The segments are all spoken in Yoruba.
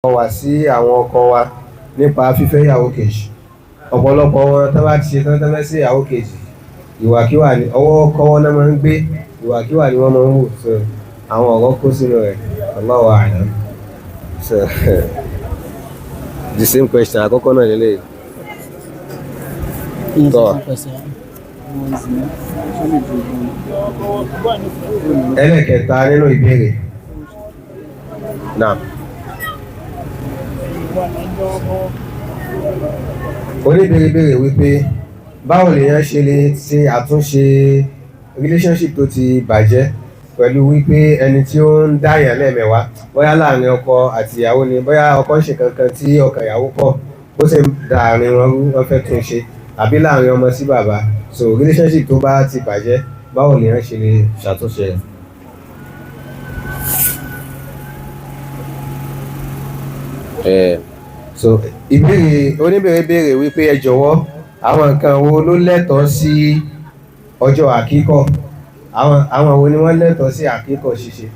Wà sí àwọn ọkọ wa nípa fífẹ́ ìyàwó kejì. Ọ̀pọ̀lọpọ̀ wọn tó bá ti ṣe tán tán fẹ́ sí ìyàwó kejì, ìwàkiwà ní ọwọ́ kọ́wọ́ náà máa ń gbé, ìwàkiwà ni wọ́n máa ń hù. So àwọn ọ̀rọ̀ kó sínú rẹ̀. Allahu a'lam. So the same question àkọ́kọ́ náà lélẹ̀. Tọ́. Ẹlẹ́kẹta nínú ìbéèrè náà. Oníbèrè béèrè wípé báwo lèèyàn ṣe lè ṣe àtúnṣe relationship tó ti bàjẹ́ pẹ̀lú wípé ẹni tí ó ń dáyàn lẹ́ẹ̀mẹ̀wá, bóyá láàrin ọkọ àti ìyàwó ni, bóyá ọkọ ń ṣe kankan tí ọkàn ìyàwó kọ̀, bó ṣe ń da àárín wọn rú, wọ́n fẹ́ tún ṣe, àbí láàrin ọmọ sí bàbá. So relationship tó bá ti bàjẹ́, báwo lèèyàn ṣe lè ṣàtúnṣe rẹ̀? So ìbéèrè oníbèrè béèrè wípé ẹ jọ̀wọ́, àwọn nǹkan wo ló lẹ́tọ̀ọ́ sí ọjọ́ àkíkọ̀? Àwọn wo ni wọ́n lẹ́tọ̀ọ́ sí àkíkọ̀ ṣíṣe?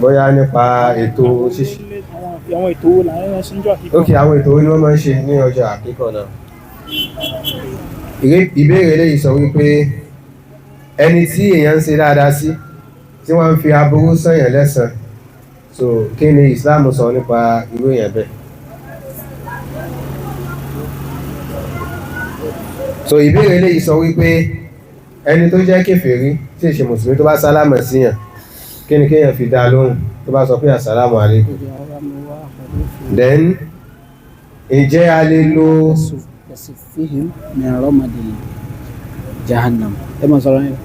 Bóyá nípa ètò ṣíṣe. Àwọn ètò wo làwọn máa ń ṣe níjọ́ àkíkọ̀? Ok, àwọn ètò wo ni wọ́n máa ń ṣe ní ọjọ́ àkíkọ̀ náà? Ìbéèrè eléyìí sọ wípé ẹni tí èèyàn ń ṣe dáadáa sí, tí wọ́n ń fi aburú sànyàn lẹ́san, so kí ni Islam sọ nípa irú èèyàn bẹ́ẹ̀? So ìbéèrè eléyìí sọ wípé ẹni tó jẹ́ kèfèrí tí ì ṣe mùsùlùmí tó bá sálámà síyàn, kí ni kéèyàn fi dá a lóhùn tó bá sọ pé assalamu alaikum? Then ǹjẹ́ a lè lo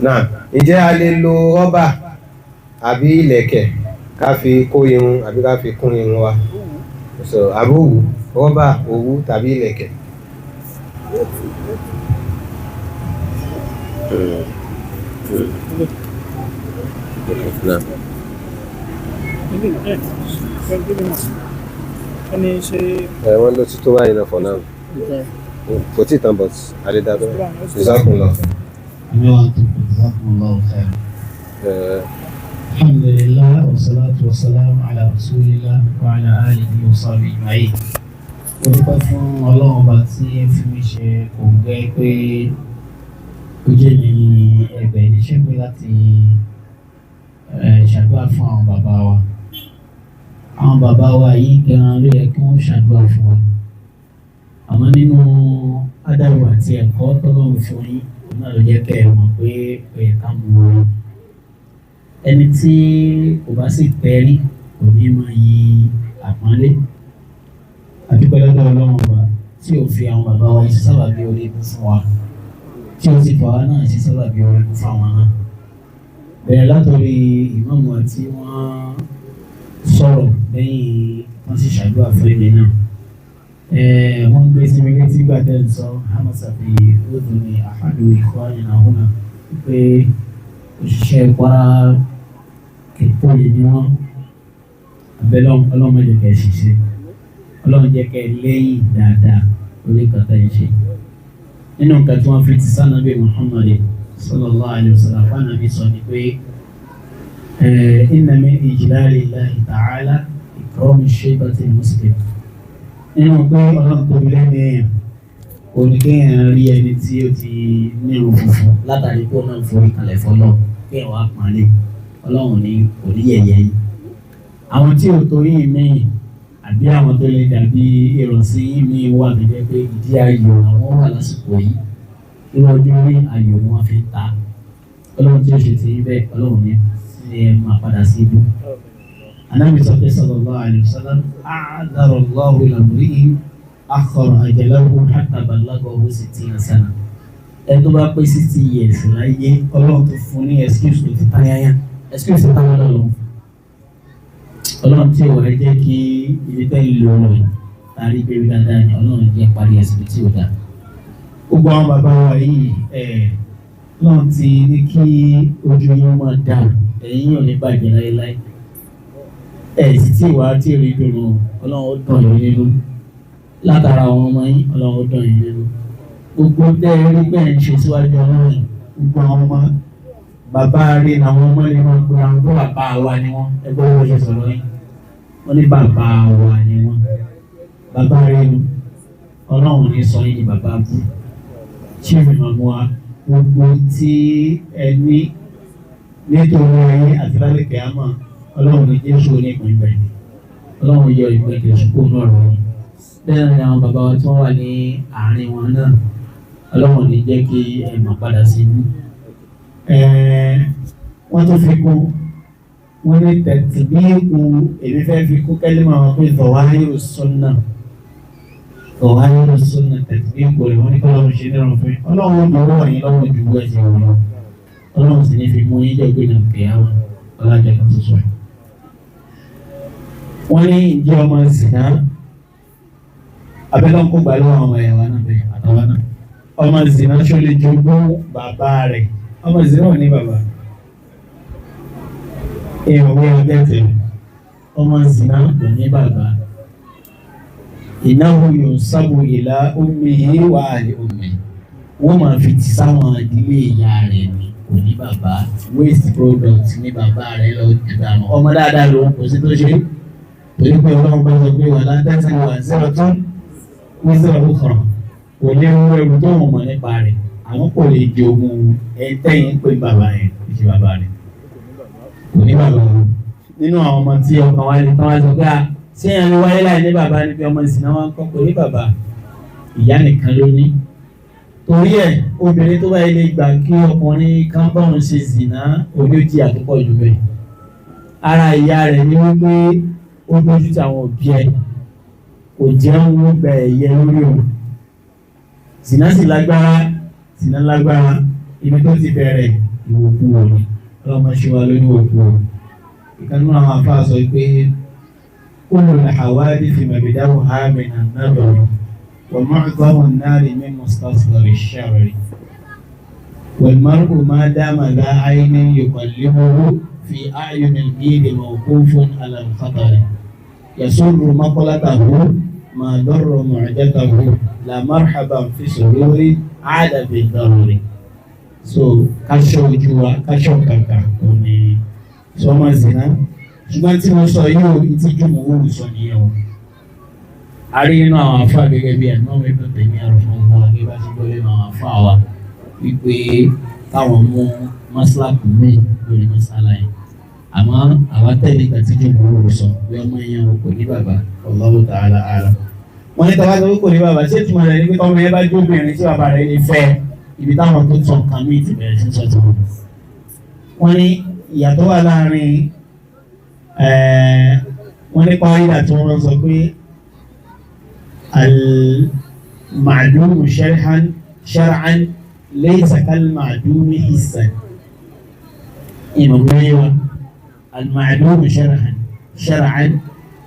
náà, ǹjẹ́ a lè lo rọ́bà àbí ìlẹ̀kẹ̀ ká fi kó irun àbí ká fi kún irun wa? So àbí òwú, rọ́bà, òwú tàbí ìlẹ̀kẹ̀. Náà. Ẹni ṣe. Ẹ wọ́n ló ti tó báyìí náà for now. Kò tí ì tán, but àdédàdọ́. Jazakumullah. Jazakumullahu khairan. Alhamdulillah wa salatu wa salam ala rasulillah wa ala alihi wa sahbihi ajma'in. Mo dúpẹ́ fún Ọlọ́run ọba tí ó fi mí ṣe kòǹgẹ́ pé ó jẹ́ mi ní ẹgbẹ́ níṣẹ́ pé láti ṣàdúrà fún àwọn bàbá wa. Àwọn bàbá wa yìí gan-an ló yẹ kí wọ́n ṣàdúrà fún wa. Àmọ́ nínú ádàbò àti ẹ̀kọ́ tọ́lọ́run fún yín, òun náà ló jẹ́ kẹ́ ẹ mọ̀ pé ó yẹ ká mú wọn. Ẹni tí kò bá sì tẹ́rí kò ní máa yí àpọ́nlé. A dúpẹ́ lọ́dọ̀ Ọlọ́run ọba tí ò fi àwọn bàbá wa ṣe sábàbí orí ibú fún wa, tí ó sì fàwa náà ṣe sábàbí orí ibú fún àwọn náà. Bẹ̀rẹ̀ látọ̀rí ìmáàmù tí wọ́n sọ̀rọ̀ lẹ́yìn wọ́n sì ṣàdúrà fún èmi náà. Wọ́n gbé sí mi létí ìgbà tẹ́ ń sọ Hamasa fi udhuni ahadu ikhwanina huna pé òṣìṣẹ́ Kwara Poli ni wọ́n. Abẹ́lẹ́ Ọlọ́run má jẹ́ kẹ́ ẹ ṣiṣẹ́. Ọlọ́run jẹ́ kẹ́ ẹ lẹ́yìn dáadáa lórí nǹkan tẹ́ ń ṣe. Nínú nǹkan tí wọ́n fi ti sànàbí Muhammad sallallahu alayhi wa sallam fún ànábì sọ ni pé inna min ijlalillahi ta'ala ikramu shaybati muslim. Nínú pé Ọlọ́run tóbi lẹ́nu èèyàn, òní kéèyàn rí ẹni tí ó ti ní irun funfun látàrí pé ó náà ń forí kalẹ̀ fọlọ́, kéèyàn wá pọ́nlé. Ọlọ́run ní kò ní yẹ̀yẹ́ yín. Àwọn tí ò torí míì àbí àwọn tó lè dàbí ìrọ̀sí míì wà tó jẹ́ pé ìdí ayò àwọn wà lásìkò yìí. Irú ọjọ́ orí ayò ni wọ́n fi ń ta. Ọlọ́run tí ó ṣe ti ń bẹ́ẹ̀, Ọlọ́run ní sí ẹ máa padà sí ibú. Ànábì sọ pé sallallahu alayhi wa sallam, a'adhara Allahu ila imri'in akhkhara ajalahu hatta balaghahu sittina sana. Ẹni tó bá pé 60 years láyé, Ọlọ́run tó fún ní excuse tó ti tán yáyá. Excuse tó tán lọ́dọ̀ lọ́wọ́. Ọlọ́run tí ò wá jẹ́ kí ibi tẹ́ ń lò rẹ̀ parí pé dáadáa ni Ọlọ́run jẹ́ parí ẹ̀sìn tí ò dáa. Gbogbo àwọn bàbá wa yìí, Ọlọ́run ti ní kí ojú yín máa dà, ẹ̀yin ò ní bàjẹ́ láéláé. Ẹ̀ sì tí ìwà tí rí dùn, Ọlọ́run ó dùn yín nínú. Látara àwọn ọmọ yín, Ọlọ́run ó dùn yín nínú. Gbogbo tẹ́ ẹ rí bẹ́ẹ̀ ń ṣe síwájú Ọlọ́run, gbogbo àwọn ọmọ bàbá rí làwọn ọmọ lè máa gbé àwọn tó bàbá wa ni wọ́n. Ẹgbẹ́ wọn ṣe sọ̀rọ̀ yín. Wọ́n ní bàbá wa ni wọ́n, bàbá rẹ̀ nu Ọlọ́run ní sọ yín ní bàbá bú. Chief Imam wa, gbogbo tí ẹ ní nítorí ayé àti lálẹ́kẹ̀ẹ́ àmọ́ Ọlọ́run ní Jésù ní ìpín bẹ́ẹ̀. Ọlọ́run yọ ìpín Jésù kó náà rọ̀ yín. Bẹ́ẹ̀ ni àwọn bàbá wa tí wọ́n wà ní àárín wọn náà, Ọlọ́run ní jẹ́ kí ẹ mọ̀ padà sí inú. Wọ́n tún fi kún, wọ́n ní tẹ̀tìbíìkù, èmi fẹ́ fi kún kẹ́límà wọn pé zọ̀wáyé sunna, zọ̀wáyé sunna tẹ̀tìbíìkù rẹ̀ wọ́n ní kọ́ lọ́run ṣe ní ọ̀run fún yín. Ọlọ́run ó lọ́wọ́ yín lọ́wọ́ ju bó ẹ ṣe wọ̀ lọ. Ọlọ́run sì ní fi mú yín jẹ́ gbé náà kẹ́yàwó ọlájà kan ṣoṣo ẹ̀. Wọ́n ní ìjẹ́ ọmọ zìnà abẹ́lẹ́ kó gbà lọ́wọ́ àwọn ẹ̀yà wa náà bẹ́ẹ̀ àtàwọn náà. Ọmọ zìnà ṣó lè jogún bàbá rẹ̀? Ọmọ zìnà ò ní bàbá. Èèyàn wí ọjọ́ tẹ̀lé. Ọmọ zìnà kò ní bàbá. Innahu yunsabu ila ummihi wa ahli ummihi. Wọ́n máa fi ti sáwọn ìdílé ìyá rẹ̀ ni, kò ní bàbá. Waste product ní bàbá rẹ̀ lọ jù dànù. Ọmọ dáadáa lòun kò sí tó ṣe. Torí pé Ọlọ́run bá sọ pé wà látẹ́sí wà zero tó ní zero kàn. Kò lè wú ẹrù tó wọ̀n mọ̀ nípa rẹ̀. Àwọn kò lè jogún ẹ̀ńtẹ́yìn pé bàbá yẹn kì í ṣe bàbá rẹ̀. Kò ní bàbá o. Nínú àwọn ọmọ tí ọkàn wa lè tán wá sọ pé à ṣé ẹni wáyé láì ní bàbá ni pé ọmọ ìsìn náà wá ń kọ́ kò ní bàbá. Ìyá nìkan ló ní. Torí ẹ̀ obìnrin tó bá ilé gbà kí ọkùnrin kan bá òun ṣe zìnà oní ó jìyà tó pọ̀ jù bẹ́ẹ̀. Ara ìyá rẹ̀ ni wípé ó dójú ti àwọn òbí ẹ̀, kò jẹun ó gba ẹ̀yẹ lórí òun. Zìnà sì lágbára, zìnà lágbára, ibi tó ti bẹ̀rẹ̀ ìwòkuwò ni. Ọlọ́mọ ṣe wa lóní ìwòkuwò. Ìkan nínú àwọn àfáà sọ pé kullu al-hawadith mabda'uha min an-nadar wa mu'dhamu an-nari min mustasghari ash-sharari wal-mar'u ma dama dha 'aynin yuqallibuhu fi a'yuni al-ghayri mawqufun 'ala al-khatari yasurru maqlatahu ma darra mu'jatahu la marhaban fi sururi 'ada bi-daruri. So káṣọ ojú wa, káṣọ kàkà kò ní sọmọ zina. Ṣùgbọ́n tí mo sọ yóò ìtìjú mò ń wù sọ nìyẹn o. A rí nínú àwọn afá gẹ́gẹ́ bí ẹ̀nà mi tó tẹ̀mí àrùn ọ̀gbọ́n àgbẹ̀ bá ti gbọ́ lẹ́nu àwọn afá wa wípé táwọn mú mọ́sálàkù míì lórí mọ́sálà yẹn. Àmọ́ àwa tẹ̀lé ìgbà tí jù mò ń wù sọ pé ọmọ yẹn o kò ní bàbá, Allahu ta'ala a'lam. Wọ́n ní tọ́wá sọ pé kò ní bàbá, ṣé ìtumọ̀ rẹ̀ ni pé tọ́mọ yẹn bá jóbìnrin tí bàbá rẹ̀ lè fẹ́ ibi táwọn tó tọ̀ nǹkan míì ti bẹ̀rẹ̀ sí sọ tiwọn. Wọ́n ní ìyàtọ̀ wà láàrin wọ́n ní kọ́ńdà tí wọ́n sọ pé al-ma'dumu shar'an laysa kal-ma'dumi hissan. Ìmọ̀ bóyá wa al-ma'dumu shar'an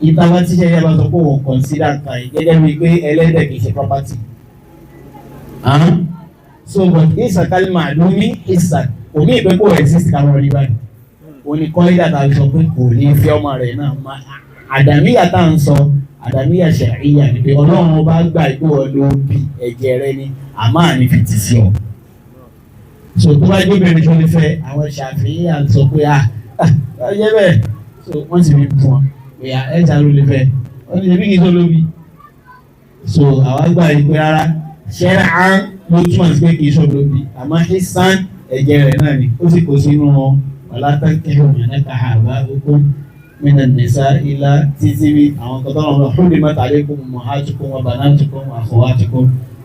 ìtawá tí ṣe yẹ bá sọ pé òun kọ̀nsídà kan yìí gẹ́gẹ́ bíi pé ẹlẹ́dẹ̀ kìí ṣe property. So but laysa kal-ma'dumi hissan kò ní ìpè kó exist káwọn rí báyìí. Òun ni kọ́ńdà tàbí sọ pé kò ní fi ọmọ rẹ̀ náà má àdàmíyà tá à ń sọ àdàmíyà ṣàríyà ni pé Ọlọ́run bá gbà pé wọ́n ló bí ẹ̀jẹ̀ rẹ ni àmọ́ àní fi tì sí ọ. So tó bá jẹ́ obìnrin tó lè fẹ́ àwọn ṣàfihàn sọ pé à ẹ jẹ́ bẹ́ẹ̀, so wọ́n sì fi bù wọn pé à ẹ̀ ṣàlù lè fẹ́ wọ́n ní ṣebí kì í tó lóbi. So àwa gbà yìí pé rárá ṣẹ́ra á ló túmọ̀ sí pé kì í sọ lóbi àmọ́ ṣíṣán ẹ̀jẹ̀ rẹ̀ náà ni ó sì kó sínú wọn. Wala tankihu ma nakaha aba'ukum minan nisa'i illa títí bí àwọn kan tọ́lọ̀ wọn hurrimat alaykum ummahatukum wa banatukum wa akhawatukum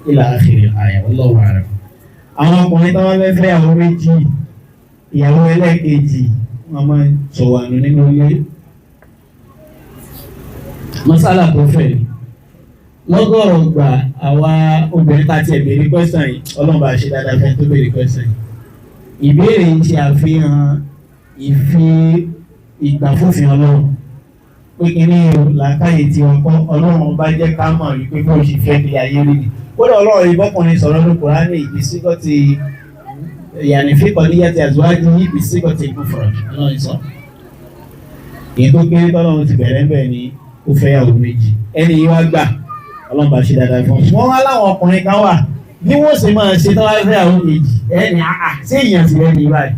ila akhiri al-aya, wallahu a'lam. Àwọn ọkùnrin tó wọ́n fẹ́ fẹ́ ìyàwó méjì, ìyàwó ẹlẹ́ẹ̀kejì wọ́n máa ń sọ̀wànù nínú ilé. Masala tó fẹ̀ ni. Lọ́gọ̀rọ̀ gbà àwa obìnrin tá a tiẹ̀ béèrè question yìí, Ọlọ́run bá ṣe dáadáa fẹ́ tó béèrè question yìí. Ìbéèrè yìí ṣe àfihàn ìfi ìgbàfófin Ọlọ́run pé kíní làákàyè tí wọn kọ́ Ọlọ́run bá jẹ́ ká mọ̀ wípé bó ṣe fẹ́ kí ayé rí ni. Kódà Ọlọ́run ìbọ́kùnrin sọ̀rọ̀ ní Kùránì ìbísíkọ́ ti yàní fíkọ̀ níyàtì àzúwájú ìbísíkọ́ ti kú fọ̀rọ̀ Ọlọ́run sọ. Èyí tó kéré tọ́lọ́run ti bẹ̀rẹ̀ ń bẹ̀ ni ó fẹ́ yàwó méjì. Ẹni yìí wá gbà Ọlọ́run bá ṣe dáadáa fún un. Wọ́n wá láwọn ọkùnrin kan wà bí wọ́n sì máa ṣe tán wá fẹ́ yàwó méjì. Ẹni àà ṣé èèyàn sì rẹ́ ní báyìí?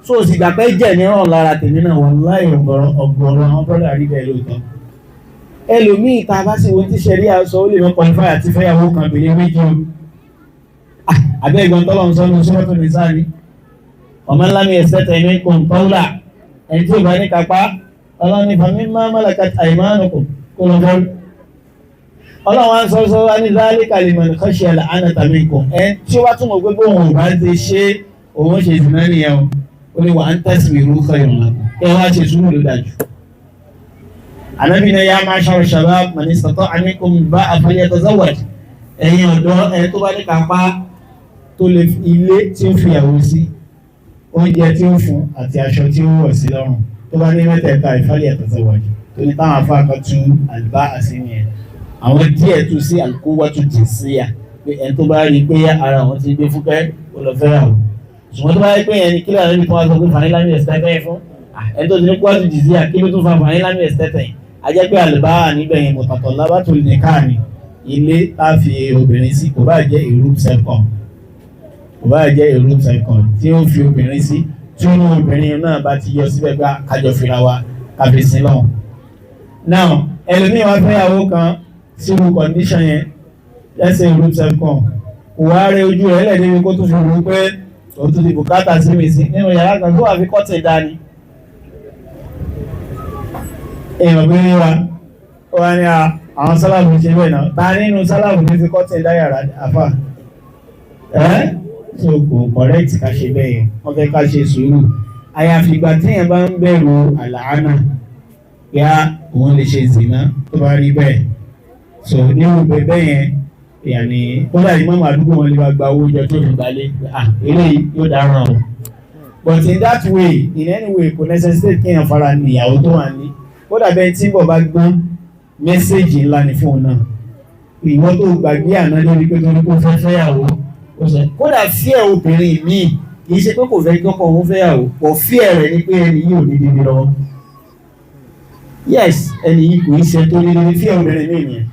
So o sì gbà pé jẹ̀ ní ràn lára tèmi náà wọ́n láì ọ̀gọ̀rọ̀ àwọn bọ́dà rí bẹ́ẹ̀ lóòótọ́. Ẹlòmíì tá a bá sì wo tí ṣẹ̀ríà sọ, ó lè mọ qualify àti fẹ́yàwó kan bèrè méjì o. Àbẹ́ ìgbọ́n tọ́lọ̀ ń sọ́nu sọ́tò ní sáà ni ọmọ ńlá mi ẹ̀sẹ̀ tẹ̀mí kò ń tọ́lá ẹni tí ò bá ní kápá, ọlọ́run ní fami má malakat aymanukum kó lọ bọ́ọ̀lù. Ọlọ́run á sọ sọ wá ní dhalika liman khashiya al-'anata minkum, ẹ tí ó bá túmọ̀ pé bóun ò bá ti ṣe òun ṣe ìsìn náà nìyẹn o. Ó ní wa an tasbiru khayrun lakum, kẹ́ wá ṣe sùúrù ló dájú. Ànábì náà yá ma'shara shabab man istata'a minkum al-ba'a falyatazawwaj, ẹ̀yin ọ̀dọ́ ẹni tó bá ní kápá tó lè ilé tí ó fi ìyàwó sí, oúnjẹ tí ó fún àti aṣọ tí ó wọ̀ sí lọ́rùn, tó bá ní mẹ́tẹ̀ẹ̀ta ìfálẹ̀ àtàzẹ̀wájú tó ní táwọn afá kan tú àlùbá àsìní ẹ̀. Àwọn díẹ̀ tú sí àlùkò tó jì sí à pé ẹni tó bá rí i pé ara wọn ti gbé fúkẹ́ ó lọ fẹ́ràn o. Ṣùgbọ́n tó bá rí pé ẹni kílẹ̀ àlejò tó wá sọ pé fànílámì ẹ̀sítẹ́tẹ̀ yẹn fún ẹni tó ti ní kó wá tó jì sí à, kí ló tún fa fànílámì ẹ̀sítẹ́tẹ̀ yẹn? A jẹ́ pé àlùbá níbẹ̀ yẹn mọ̀tàtọ̀ lábàtò nìkan ni ilé tá a fi obìnrin sí, kò bá jẹ́ a room second, kò bá jẹ́ a room second tí ó fi obìnrin sí, tí ó ní obìnrin náà bá ti yọ síbẹ̀ pé kájọ fira wa káfí sí lọ́hùn. Now, ẹlòmíì wá fẹ́yàwó kan sírú condition yẹn, lẹ́sẹ̀ room second, kò wá rí ojú rẹ̀ lẹ́ẹ̀dẹ́gbẹ́ kó tún fi wò ó pé òun tún ti bùkátà sí mi sí nínú yàrá kan tó wà fi kọ́tì dání. Èèyàn bí wa ó wá ní àwọn sálàbù ṣe bẹ́ẹ̀ náà, ta nínú sálàbù ní fi kọ́tì dá yàrá àfà ẹ́? So kò correct ká ṣe bẹ́ẹ̀ yẹn. Wọ́n fẹ́ ká ṣe sùúrù, àyàfi ìgbà téèyàn bá ń bẹ̀rù àlàánà yá òun lè ṣe zìnà tó bá rí bẹ́ẹ̀. So nírú bẹ́ẹ̀ yẹn, yàní kódà ìmọ̀mọ̀ àdúgbò wọn lè wá gba owó jọ tó fi gbalé, ah, eléyìí yóò dáràn o. But in that way, in any way, kò necessitate kéèyàn fara ní ìyàwó tó wà ní. Kódà bẹ́ẹ̀ tí bọ̀ bá gbọ́n, message ńlá ni fún un náà. Ìwọ tó gbàgbé àná lórí pé torí kó fẹ́ fẹ́yàwó, ó sọ kódà fíẹ̀ obìnrin míì kì í ṣe pé kò fẹ́ kọ́kọ́ òun fẹ́yàwó pọ̀, fíẹ̀ rẹ̀ ni pé ẹni yìí ò ní dídí lọ́wọ́. Yes, ẹni yìí kò í ṣe tó ní dídí, fíẹ̀ obìnrin míì nìyẹn.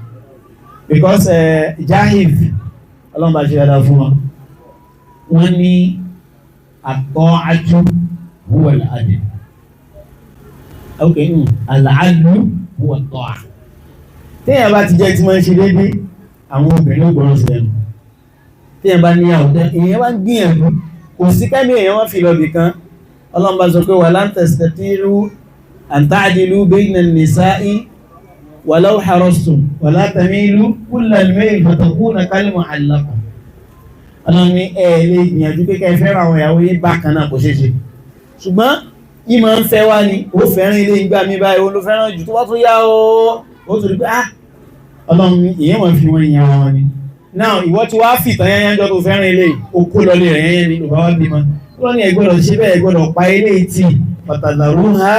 Because Jahif, ọlọ́run bá ṣe dáadáa fún wọn, wọ́n ní at-ta'atu huwa al-adl, ok, al-adlu huwa at-ta'a. Téèyàn bá ti jẹ́ tí wọ́n ń ṣe déédéé, àwọn obìnrin ò gbọ́dọ̀ sí lẹ́nu. Téèyàn bá níyàwó tẹ́ èèyàn bá ń gbìyànjú, kò sí kẹ́mi èèyàn wọ́n fi lọ bì kan. Ọlọ́run bá sọ pé walan tastati'u an ta'dilu bayna an-nisa'i walau harastum wala tamilu kullal mayl fatakuna kal-mu'allaqa. Ọlọ́run ní ẹ lè gbìyànjú pé kẹ́ ẹ fẹ́ràn àwọn ìyàwó yín bákan náà, kò ṣeé ṣe. Ṣùgbọ́n yìí máa ń fẹ́ wá ni ó fẹ́ràn ilé ìgbà mi báyìí, ó ló fẹ́ràn jù, tó bá tún yá ó ó tún rí pé ah, ọlọ́run ní ìyẹn wọ́n fi wọ́n yan wọn ni. Now, ìwọ tí wàá fìtàn yẹn jọ tó fẹ́ràn ilé, ó kó lọlé rẹ̀ yẹn ni ló bá wá bímọ. Wọ́n ní ẹ gbọ́dọ̀ ṣe bẹ́ẹ̀, ẹ gbọ́dọ̀ pa ilé tì fatadharuha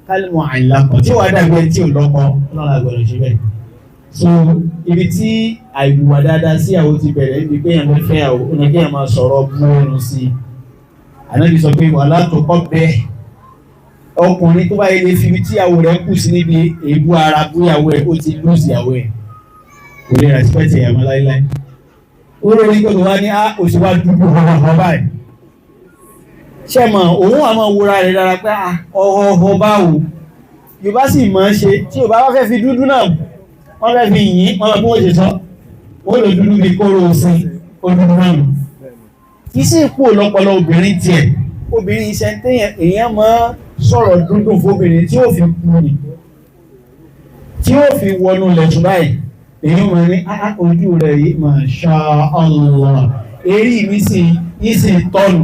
kal-mu'allaqa, tí wàá dàgbé tí ò lọ́kọ. Ọlọ́run àgbọ̀dọ̀ ṣe bẹ́ẹ̀. So ibi tí àìwùwà dáadáa sí àwọn ti bẹ̀rẹ̀ níbi pé èèyàn fẹ́ fẹ́ àwọn ọ̀nà kí èèyàn máa sọ̀rọ̀ bú ẹnu sí i. Ànábì sọ pé wàhálà tó kọ́ bẹ́ẹ̀, ọkùnrin tó bá yẹ lè fi ibi tí ìyàwó rẹ̀ kù sí níbi èébú ara búyàwó ẹ̀, ó ti lose ìyàwó ẹ̀, kò lè respect ìyàwó láíláí. Ó lórí gbọdọ̀ wá ní á oṣù wa dúdú họ̀họ̀ báyìí, ṣé mọ̀ òun àmọ́ wúra rẹ̀ dára pé ọ̀họ̀họ̀ báwo. Yorùbá sì mọ̀ ọ́n ṣe tí Yorùbá bá fẹ́ fi dúdú náà wọ́n fẹ́ fi yìn wọ́n lọ bí wọ́n ṣe sọ wọ́n lò dúdú bíi kóró òsín ó dúdú náà nù. Kì í sì kú lọ́pọlọ obìnrin tiẹ̀, obìnrin iṣẹ́ téèyàn èèyàn máa sọ̀rọ̀ dúndùn fóbìnrin tí ó fi kú ni, tí ó fi wọnú lẹ̀tún báyìí, èyí máa ní ojú rẹ̀ yìí, masha Allah, eré mi sì yìí sì tọ́nù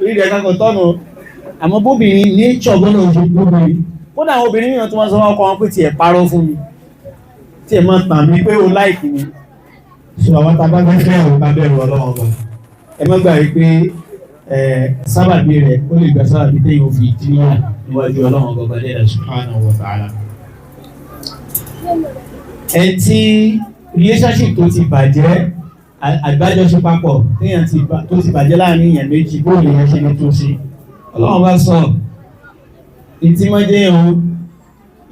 orí rẹ̀ kankan tọ́nù. Àmọ́ bóbìnrin nature gbọ́dọ̀ ojú bóbìnrin. Kódà àwọn obìnrin mìíràn tó máa sọ ọkọ wọn pé tiẹ̀ parọ́ fún mi, tiẹ̀ máa tàn mí pé o like mi. So àwọn tá a bá fẹ́ fẹ́ àwọn ká bẹ̀rù Ọlọ́run ọba. Ẹ má gbàgbé pé sábàbí rẹ̀ ó lè gba sábàbí téèyàn fi jíyà níwájú Ọlọ́run ọba ọba dẹ́dà subhanahu wa ta'ala. Ẹ tí relationship tó ti bàjẹ́, àgbájọṣe papọ̀ téèyàn tó ti bàjẹ́ láàrin èèyàn méjì, bóòlù yẹn ṣe ní tó ṣe. Ọlọ́run bá sọ ìtí máa jẹ́ òun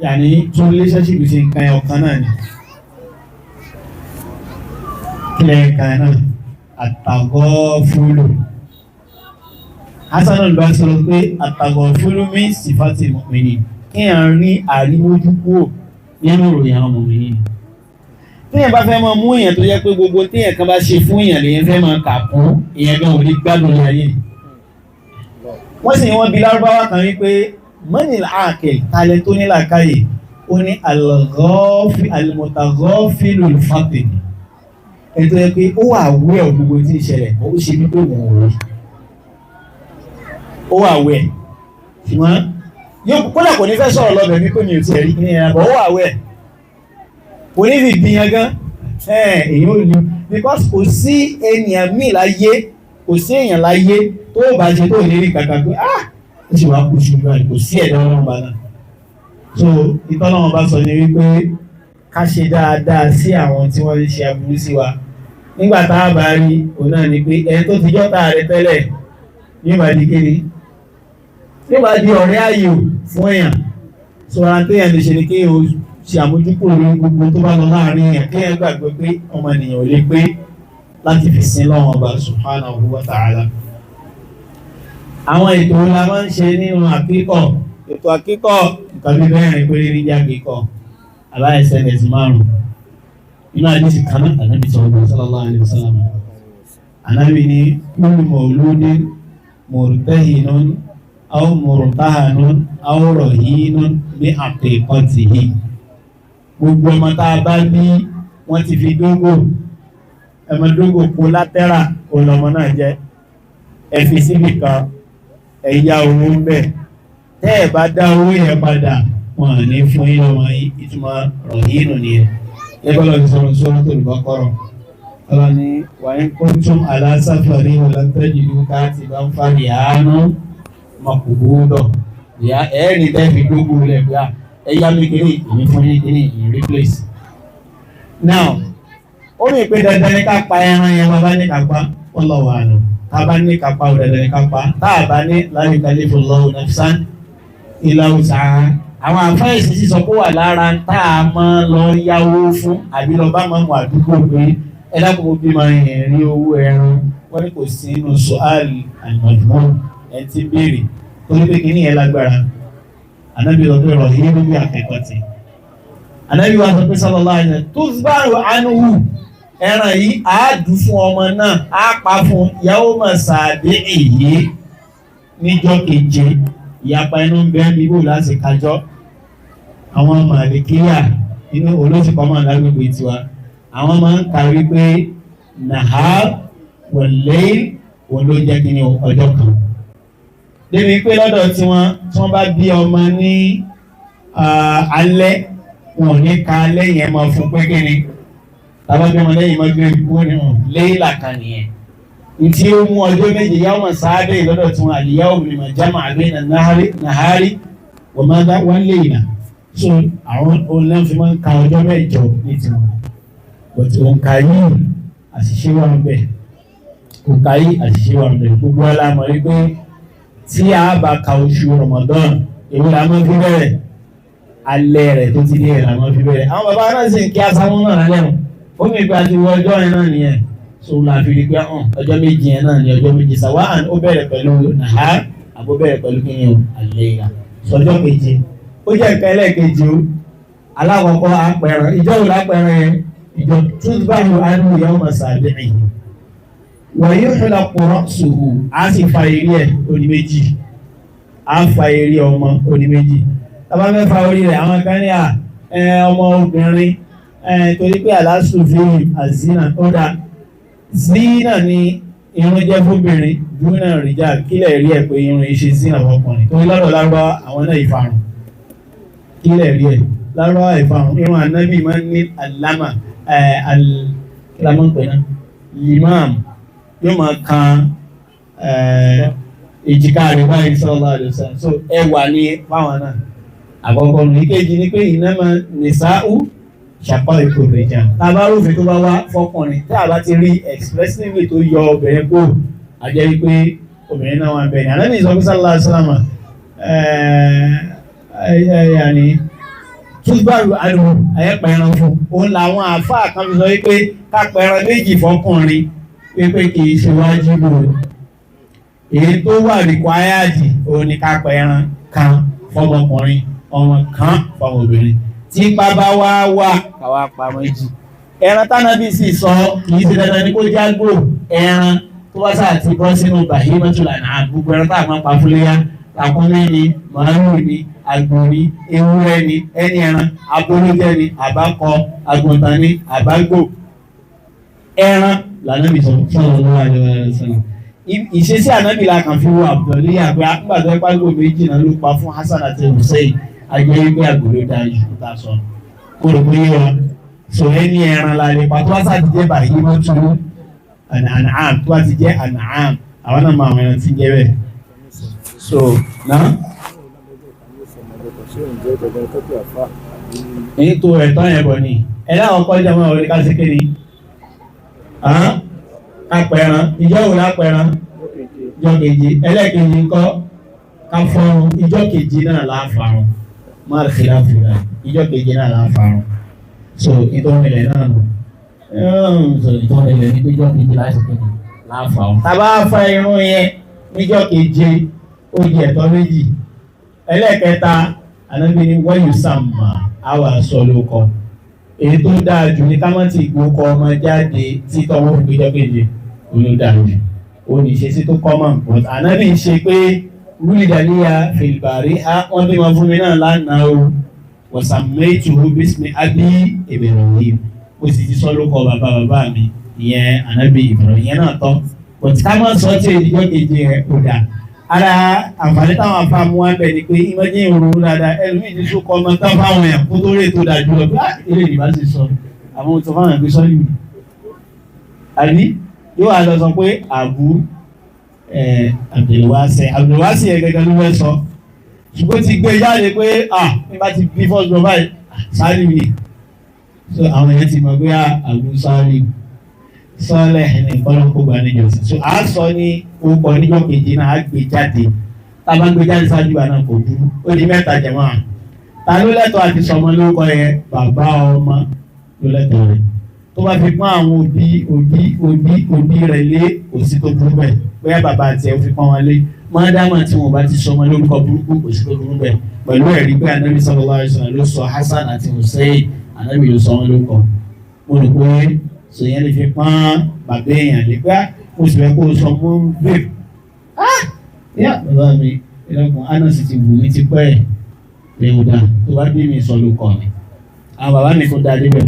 yàní tún relationship ṣe, nǹkan ẹ̀ ọ̀kan náà ni. Kílẹ̀ nǹkan náà àtàgọ́ fúlù. Hasan al-Basri sọ pé àtàgọ́ fúlù min sifati mu'minin, kéèyàn rí àrímójú kúrò. Nínú ìròyìn àwọn ọmọ mi nìyí. Téèyàn bá fẹ́ máa mú èèyàn tó yẹ pé gbogbo téèyàn kan bá ṣe fún èèyàn lèyàn fẹ́ máa kà kún, èèyàn gan ò ní gbádùn ní ayé. Wọ́n sì ní wọ́n bi Lárúbáwá kan wípé mọ́nìlá àkè talẹ̀ tó ní làákàyè, ó ní al-mutaghafilul fatin. Ẹni tó yẹ pé ó wà wẹ́ gbogbo tí ń ṣẹlẹ̀, ó ṣe bí pé òun ò rí. Ó wà wẹ́, ṣùgbọ́n yóò kódà kò ní fẹ́ sọ̀rọ̀ lọ́bẹ̀ mi kò ní òtí ẹ̀rí ní ẹ̀rọ, ó wà wẹ́, kò ní fi gbìyàn gan, èyí ò ní, because kò sí ènìyàn míì láyé, kò sí èèyàn láyé tó bá ṣe tó ní rí kàkà pé ah ó sì wá kú ṣùgbọ́n kò sí ẹ̀dá Ọlọ́run bá náà. So ìtọ́lọ́run bá sọ ni wípé ká ṣe dáadáa sí àwọn tí wọ́n ń ṣe aburú sí wa. Nígbà tá a bá rí òun náà ni pé ẹni tó ti jọ́ta rẹ tẹ́lẹ̀ yóò bá di kéde, yóò bá di ọ̀rẹ́ ayò fún èèyàn. So ara téèyàn lè ṣe ni kéèyàn ó ṣe àmójúkúrò lórí gbogbo tó bá lọ láàrin èèyàn, kéèyàn gbàgbé pé ọmọnìyàn ò lè pé láti fi sin lọ́wọ́n ọba subhanahu wa ta'ala. Àwọn ètò la máa ń ṣe nínú àkíkọ̀. Ètò àkíkọ̀ nǹkan bí mẹ́rin péré ní jẹ́ àkíkọ̀, àbá sns márùn-ún. Inú àdìsí kan náà Ànábì sallallahu alaihi wasallam. Ànábì ní kullu mawludin murtahinun aw murtahanun aw rahinun bi aqiqatihi. Gbogbo ọmọ tá a bá bí wọ́n ti fi dógò, ẹmọ dógò kó látẹ́rà òun lọmọ náà jẹ́, ẹ fi síbì kan, ẹ yá owó ń bẹ̀, tẹ́ ẹ bá dá owó yẹn padà wọn à ní fún yín lọ́mọ yín. Ìtumọ̀ rọ̀hínù nìyẹn. Ẹgbẹ́ lọ́dún sọ̀rọ̀ Suratul Baqara, ọlọ́ni wa in kuntum ala safarin wa lam tajidu katiban farihanun maqbuda. Ìyá ẹ̀ẹ́nì tẹ́ fi dógò lẹ̀ pé ẹ yá mi kiri, èmi fún yín kiri in replace. Now ó ní pé dandan ní ká pa ẹran yẹn, bàbá ní ká pa, wallahu a'lam. Tá a bá ní ká pa, ó dandan ní ká pa. Tá a bá ní, la yukallifullahu nafsan illa wus'aha. Àwọn àfáìsì sì sọ pé wà lára tá a máa lọ yáwó fún àbí lọ bá máa mú àdúgbò pé ẹ dákun mo bímọ yẹn rí owó ẹran, wọ́n ní kò sí inú su'al al-majnun ẹ ti ń béèrè torí pé kìíní yẹn lágbára. Ànábì lọ pé rọ̀hìn bí akẹ́kọ̀ọ́ ti. Ànábì wa sọ pé sallallahu alaihi wasallam tuzbaru anhu, ẹran yìí á dùn fún ọmọ náà, á pa fún yawma sabi'ihi níjọ́ keje. Ìyapa inú ń bẹ́ẹ̀ bíbò láti kájọ́. Àwọn màlìkíyà inú olóṣùpá máa lágbègbè tiwa, àwọn máa ń ka wípé nahar wal layl òun ló jẹ́ kí ni ọjọ́ kan. Débi pé lọ́dọ̀ tiwọn tí wọ́n bá bí ọmọ ní alẹ́, wọn ò ní ka alẹ́ yẹn máa fún pé kí ni tàbá bí ọmọ lẹ́yìn máa gbé ikú ní hàn léyìnlá kan nìyẹn. Ntí ó mú ọjọ́ méje yawma sáábẹ̀ lọ́dọ̀ tiwọn al-yawm liman jama'a bayna nahari wa madha wal layla. So àwọn olóńgbò fi máa ń ka ọjọ́ mẹ́jọ ní tiwọn. But òǹkà yìí àṣìṣe wà ń bẹ̀. Òǹkà yìí àṣìṣe wà ń bẹ̀. Gbogbo wa la mọ̀ wípé tí a bá ka oṣù Ramadan, èwo la máa fi bẹ̀rẹ̀? Alẹ́ rẹ̀ tó ti dé rẹ̀ la máa fi bẹ̀rẹ̀. Àwọn bàbá náà sì ń kí asámú náà lálẹ́ wọn. Ó mi gba ti wọ ọjọ́ yẹn náà nìyẹn. So la fi rí pé hàn ọjọ́ méjì yẹn náà ni ọjọ́ méjì sàwá ó bẹ̀rẹ̀ pẹ̀lú nahar àbó bẹ̀rẹ̀ pẹ̀lú kíni o alẹ́ ìlà. Sọjọ́ keje. Ó jẹ́ nǹkan ẹlẹ́ẹ̀kejì o. Alákọ̀ọ́kọ́ apẹ̀rẹ̀, ìjọ wo lápẹ̀rẹ̀ yẹn? Ìjọ túbàlù anú yawma sabi'ihi. Wa yuhlaqu ra'suhu, á sì fa eré ẹ̀ oní méjì. Á fa eré ọmọ oní méjì. Tàbá fẹ́ fa orí rẹ̀, àwọn kan ní à ọmọ obìnrin torí pé aláṣù fi àzínà ó dáa. Zina ni irun jẹ́ fóbìnrin, dúnà rìjà kílẹ̀ rí ẹ̀ pé irun yìí ṣe zina fọkùnrin. Torí lọ́dọ̀ Lárúbáwá àwọn náà ìfarun. Kílẹ̀ rí ẹ̀ Lárúbáwá ìfarun. Irun ànábì máa ń ní àlámà kílámọ̀ pẹ̀ náà limam yóò máa kan èjìká rẹ̀ báyìí sallallahu alaihi wasallam. So ẹwà ni fáwọn náà. Àkọ́kọ́ nù. Ìkejì ni pé innama nisa'u shaqa'iqu rijal. Tá a bá rúfin tó bá wá fọkùnrin, tí a bá ti rí expressly tó yọ obìnrin kó, a jẹ́ wípé obìnrin náà wà ń bẹ̀ ni. Ànábì sọ fún sallallahu alaihi wasallam yàní túbàrù àdùn àyẹ̀pẹ̀ràn fún. Òun làwọn àáfàá kan fi sọ wípé ká pẹran méjì fọkùnrin wípé kì í ṣe wájibu. Èyí tó wà required òun ni ká pẹran kan fọmọkùnrin, ọmọ kan fọmọbìnrin. Tí ipa bá wá wà káwá pa méjì. Ẹran tánàbí sì sọ kì í ṣe dandan ní kó jágbó, ẹran tó bá sáà ti bọ́ sínú bahimatul an'am, gbogbo ẹran tá a máa pa fúléyà, ràkúnmí ni, màálù ni, àgbò ni, ewúrẹ́ ni, ẹni ẹran abolójẹ ni, àbákọ, àgùntàn ni, àbágbò, ẹran lànàbì sọ sallallahu alaihi wasallam. Ìṣesí ànábì la kàn fi wo àbùdọ̀lẹ́yà pé àgbàdo ẹ̀págbò méjì náà ló pa fún Hasan àti Hussein, ajẹ́ wípé àgbò ló dáa jù tá a sọ. Kó ló pé wa sọ ẹni ẹran la lè pa tó bá sá ti jẹ́ bahimatul an'am, tó bá ti jẹ́ an'am, àwọn náà máa àwọn ẹran ti jẹ́ bẹ́ẹ̀. So náà ní tó ẹ̀tọ́ yẹn bọ̀ ni ẹ láwọn kọjá máa wọlé ká sí kéde kápẹ̀rán. Ìjọ wo lápẹ̀rán? Ìjọ kejì. Ẹlẹ́ẹ̀kejì ńkọ́? Ká fọ́run. Ìjọ kejì náà láfarun, má xìlá fìlà, ìjọ kejì náà láfarun. So ìtọ́nilẹ̀ náà nù. So ìtọ́nilẹ̀ ní pé ìjọ kejì láti kéde láfarun. Tàbá fa irun yẹn níjọ keje, ó di ẹ̀tọ́ méjì. Ẹlẹ́ẹ̀kẹta, ànábi ni wọ́n yóò sàmà àwọn aṣọ ló kọ. Èyí tó dáa jù ní ká má ti gbókọ ọmọ jáde tí tọwọ́ fi péjọ kéje, òun ló dáa jù. Ó ní ìṣesí tó kọ́mọ̀, but ànábì ń ṣe pé wúlìdàlíyà fìlbàrí á wọ́n bímọ fún mi náà lánàá o, wọ̀sàmẹ́tù bísí abí Ibrahim, ó sì ti sọ lóko bàbá bàbá mi, ìyẹn ànábì Ibrahim, ìyẹn náà tọ́, but ká má sọ tí ìjọ keje yẹn kò dáa. Ara àǹfààní táwọn afáàmú wa ń bẹ ni pé ìmọ̀jẹ̀ ìrònú dáadáa, ẹlòmíì ti sún kọ́ ọmọ tán fáwọn èèyàn kó tó rí ètò dájú lọ bí ilé ìbá sì sọ àwọn ohun tó fáwọn ẹgbẹ́ sọ́yìn mi. Àbí yóò wá lọ sọ pé àbú Abdulwasi Abdulwasi yẹn gẹ́gẹ́ ló fẹ́ sọ, ṣùgbọ́n ti gbé jáde pé ah nígbà tí bí first born báyìí sáré mi. So àwọn èèyàn ti mọ̀ pé àbú sáré sọlẹ ní kọlọ́kọ́ gba níjọsìn. So a sọ ní orúkọ níjọ́ kejì náà, a gbé jáde. Tá a bá gbé jáde ṣáájú wa náà kò burú. Ó di mẹ́ta jẹ̀mọ́ à. Ta ló lẹ́tọ̀ọ́ àti sọmọ lórúkọ yẹn? Bàbá ọmọ ló lẹ́tọ̀ọ́ rẹ̀. Tó bá fi pọ́n àwọn òbí òbí òbí òbí rẹ̀ lé, kò sí tó burú bẹ́ẹ̀. Bóyá bàbá àti ẹ̀ fi pọ́n wọn lé, mọ́dámà tí wọn bá ti sọmọ lórúkọ burúkú, kò sí tó burú bẹ́ẹ̀. Pẹ̀lú ẹ̀rí pé Ànábì sallallahu alaihi wasallam ló sọ Hasan àti Hussein, Ànábì ló sọ wọn lórúkọ. Mo rò pé sèyàn lè fi pọ́n bàbá èèyàn lè pé mo sì fẹ́ kó o sọ fún babe yá bàbá mi ìlọ́kùn anasi ti wù mí ti pẹ́ ẹ̀ léwu dá tó bá bí mi sọ ló kọ́ mi, àwọn bàbá mi kò dáa débẹ̀.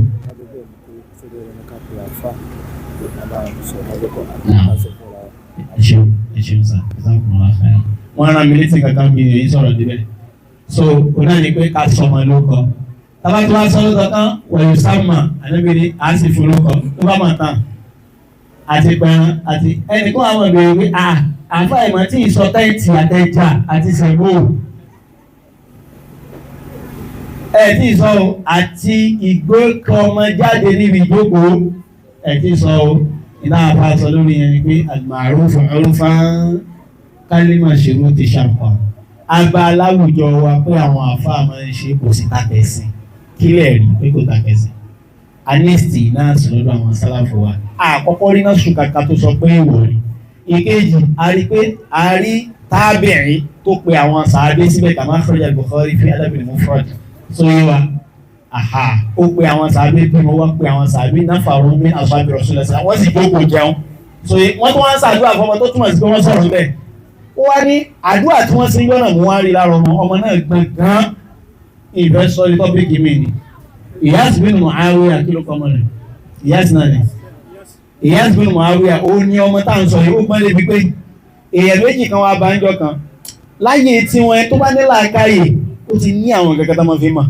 Ẹ ṣeun, ẹ ṣeun sá, wọ́n rán mi létí kankan mi èyí sọ̀rọ̀ débẹ̀. So òun náà ni pé ká sọmọ ló kọ. Tàbá tí wọ́n sọ lóko tán, wọ̀nyí sáàmà ànábìrì á sì fún lóko tó bá mọ̀ tán àti pẹ̀rán àti ẹnì kan. Àwọn ìbéèrè pé à àfa ìmọ̀ tí ì sọ tẹ́ǹtì àtẹ̀jà àti sẹ̀mó ẹ̀ tí ì sọ o, àti ìgbékọmọ jáde níbi ìjókòó ẹ̀ tí ì sọ o. Iná àfa sọ lórí yẹn ni pé al-ma'rufu 'urfan kálímà ṣerú ti ṣàpà àgbà aláwùjọ wa pé àwọn àfa máa ń ṣe, kò sí tàkẹ́sìn. Kílẹ̀ rí pé kò tàkẹ́sìn anesti náà sì lọ́dọ̀ àwọn sálàfò wa. Àkọ́kọ́ rí náà sùn kàkà tó sọ pé èèwọ̀ ni. Ìkejì, a rí pé a rí tábìrín tó pe àwọn sàábé síbẹ̀, kàmá akhraj al-Bukhari fi adab al-mufrad sóyè wa. Aha, ó pe àwọn sàábé bí wọ́n wá pe àwọn sàábé nafarun min ashabi rasulillah, wọ́n sì jókòó jẹun sóyè, wọ́n tó wá ń sàdúrà fọmọ tó túmọ̀ sí pé wọ́n sọ̀rọ̀ bẹ́ẹ̀. Ó wá ní àdúrà tí wọ́n sì ń gbọ́nà mú wá rí lára ọmọ ọmọ náà gbọ̀n gan. Ìfẹ́ sọ ní tọ́pìkì mi ni Iyas bin Muawiya, kí ló kọ́ ọmọ rẹ̀? Iyas náà ni Iyas bin Muawiya. Ó ní ọmọ tá à ń sọ yìí, ó gbọ́n lébi pé èèyàn méjì kan wá bá ń jọ kan láyé tiwọn, tó bá ní làákàyè, ó ti ní àwọn kankan tó máa fi mọ̀.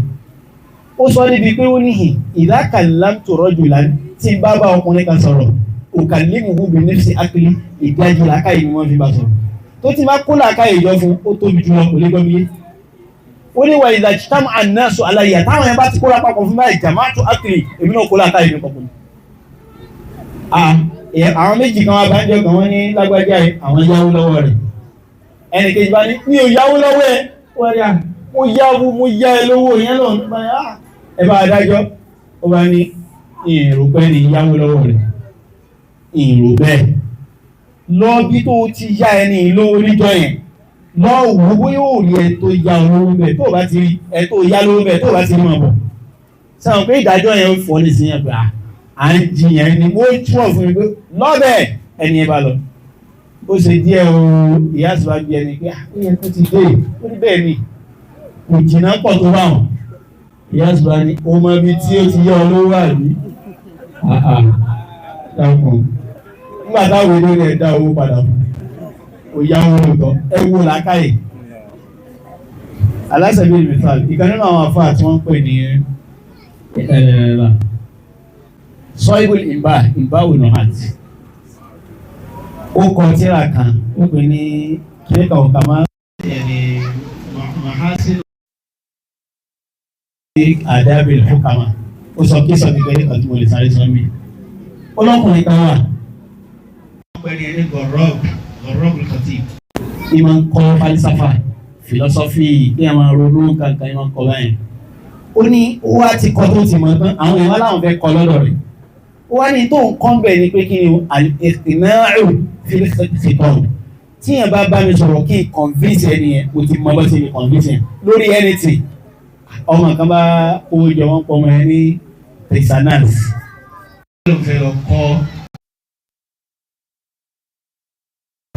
Ó sọ níbi pé ó níhìn idha kallamtu rajulan, tí n bá bá ọkùnrin kan sọ̀rọ̀, ukallimuhu bi nafsi aqli, ìdájí làákàyè ni wọ́n fi bá sọ̀rọ̀. Tó ti bá kó làákàyè jọ fún, ó tóbi jù lọ, kò lè gbọ́ mi yé. Ó ní wà idha ijtama'a an-nasu alayya, táwọn yẹn bá ti kóra papọ̀ fún báyìí, jama'tu aqli, èmi náà kó làákàyè mi papọ̀. Àwọn méjì kan wá bá ń jọ kan, wọ́n ní lágbájá àwọn yáwó lọ́wọ́ rẹ̀. Ẹnì kejì bá ní mi ò yáwó lọ́wọ́ ẹ̀, wọ́n rí à mo yáwó, mo yá ẹ lówó yẹn lọ. Ẹ bá adájọ́, ó bá ní ìrò pẹ́ ní yáwó lọ́wọ́ rẹ̀, ìrò bẹ́ẹ̀ lọ bí tó ti yá ẹni lówó níjọ́ yẹn lọ wò bóyá ò rí ẹ tó yá olówó bẹ́ẹ̀, tó bá ti rí ẹ tó yá lówó bẹ́ẹ̀, tó bá ti rí mọ̀ bọ̀. Sẹ́wọ̀n pé ìdájọ́ yẹn ó fọ́ ní sí yẹn pé à ń jiyàn ni mo túwọ̀ fún mi pé lọ́bẹ̀ ẹni yẹn bá lọ. Ó ṣe díẹ̀ o, ìyá àti wá gbé ẹni pé ó yẹ kó ti dé, ó ní bẹ́ẹ̀ ni kò jìnnà pọ̀ tó bá wọn. Ìyá àti wá ní o mọ ibi tí ó ti yẹ ọ lówó àbí? Dákun. Nígbà táwọn èdè rẹ̀ dá owó padà fún un, ó yá owó lóòótọ́, ẹ wo làákàyè. Aláṣẹ̀bí mithal, ìkan nínú àwọn afáà tí wọ́n ń pè ní Sohibul Imba, Imba Unohat. Ó kọ tírà kan, ó pè ní kíríkà ọ̀kà máa ń Mahasin Adabil Hukama. Ó sọ kí sọ kékeré kan tí mo lè sáré sọ mí. Ọlọ́kùnrin kan wà. Wọ́n pè ní ẹni Gọ̀rọ́bù Khatib. Ìmọ̀ ń kọ́ falisafa, philosophy, kí ẹ máa ronú kankan, ìmọ̀ ń kọ́ báyìí. Ó ní ó wá ti kọ́ tó ti mọ̀ tán, àwọn èèyàn láwọn fẹ́ kọ́ lọ́dọ̀ rẹ̀. Ó wá ní tó ń kọ́ bẹ̀ ni pé kí ni al-iqtina'u fil khitab. Tí yẹn bá bá mi sọ̀rọ̀ kí n convince ẹni yẹn, mo ti mọ bó ṣe lè convince yẹn lórí anything. Ọmọ kan bá owó jọ wọ́n pọ̀ ọmọ yẹn ní Texanas. Ó lóun fẹ́ lọ kọ́,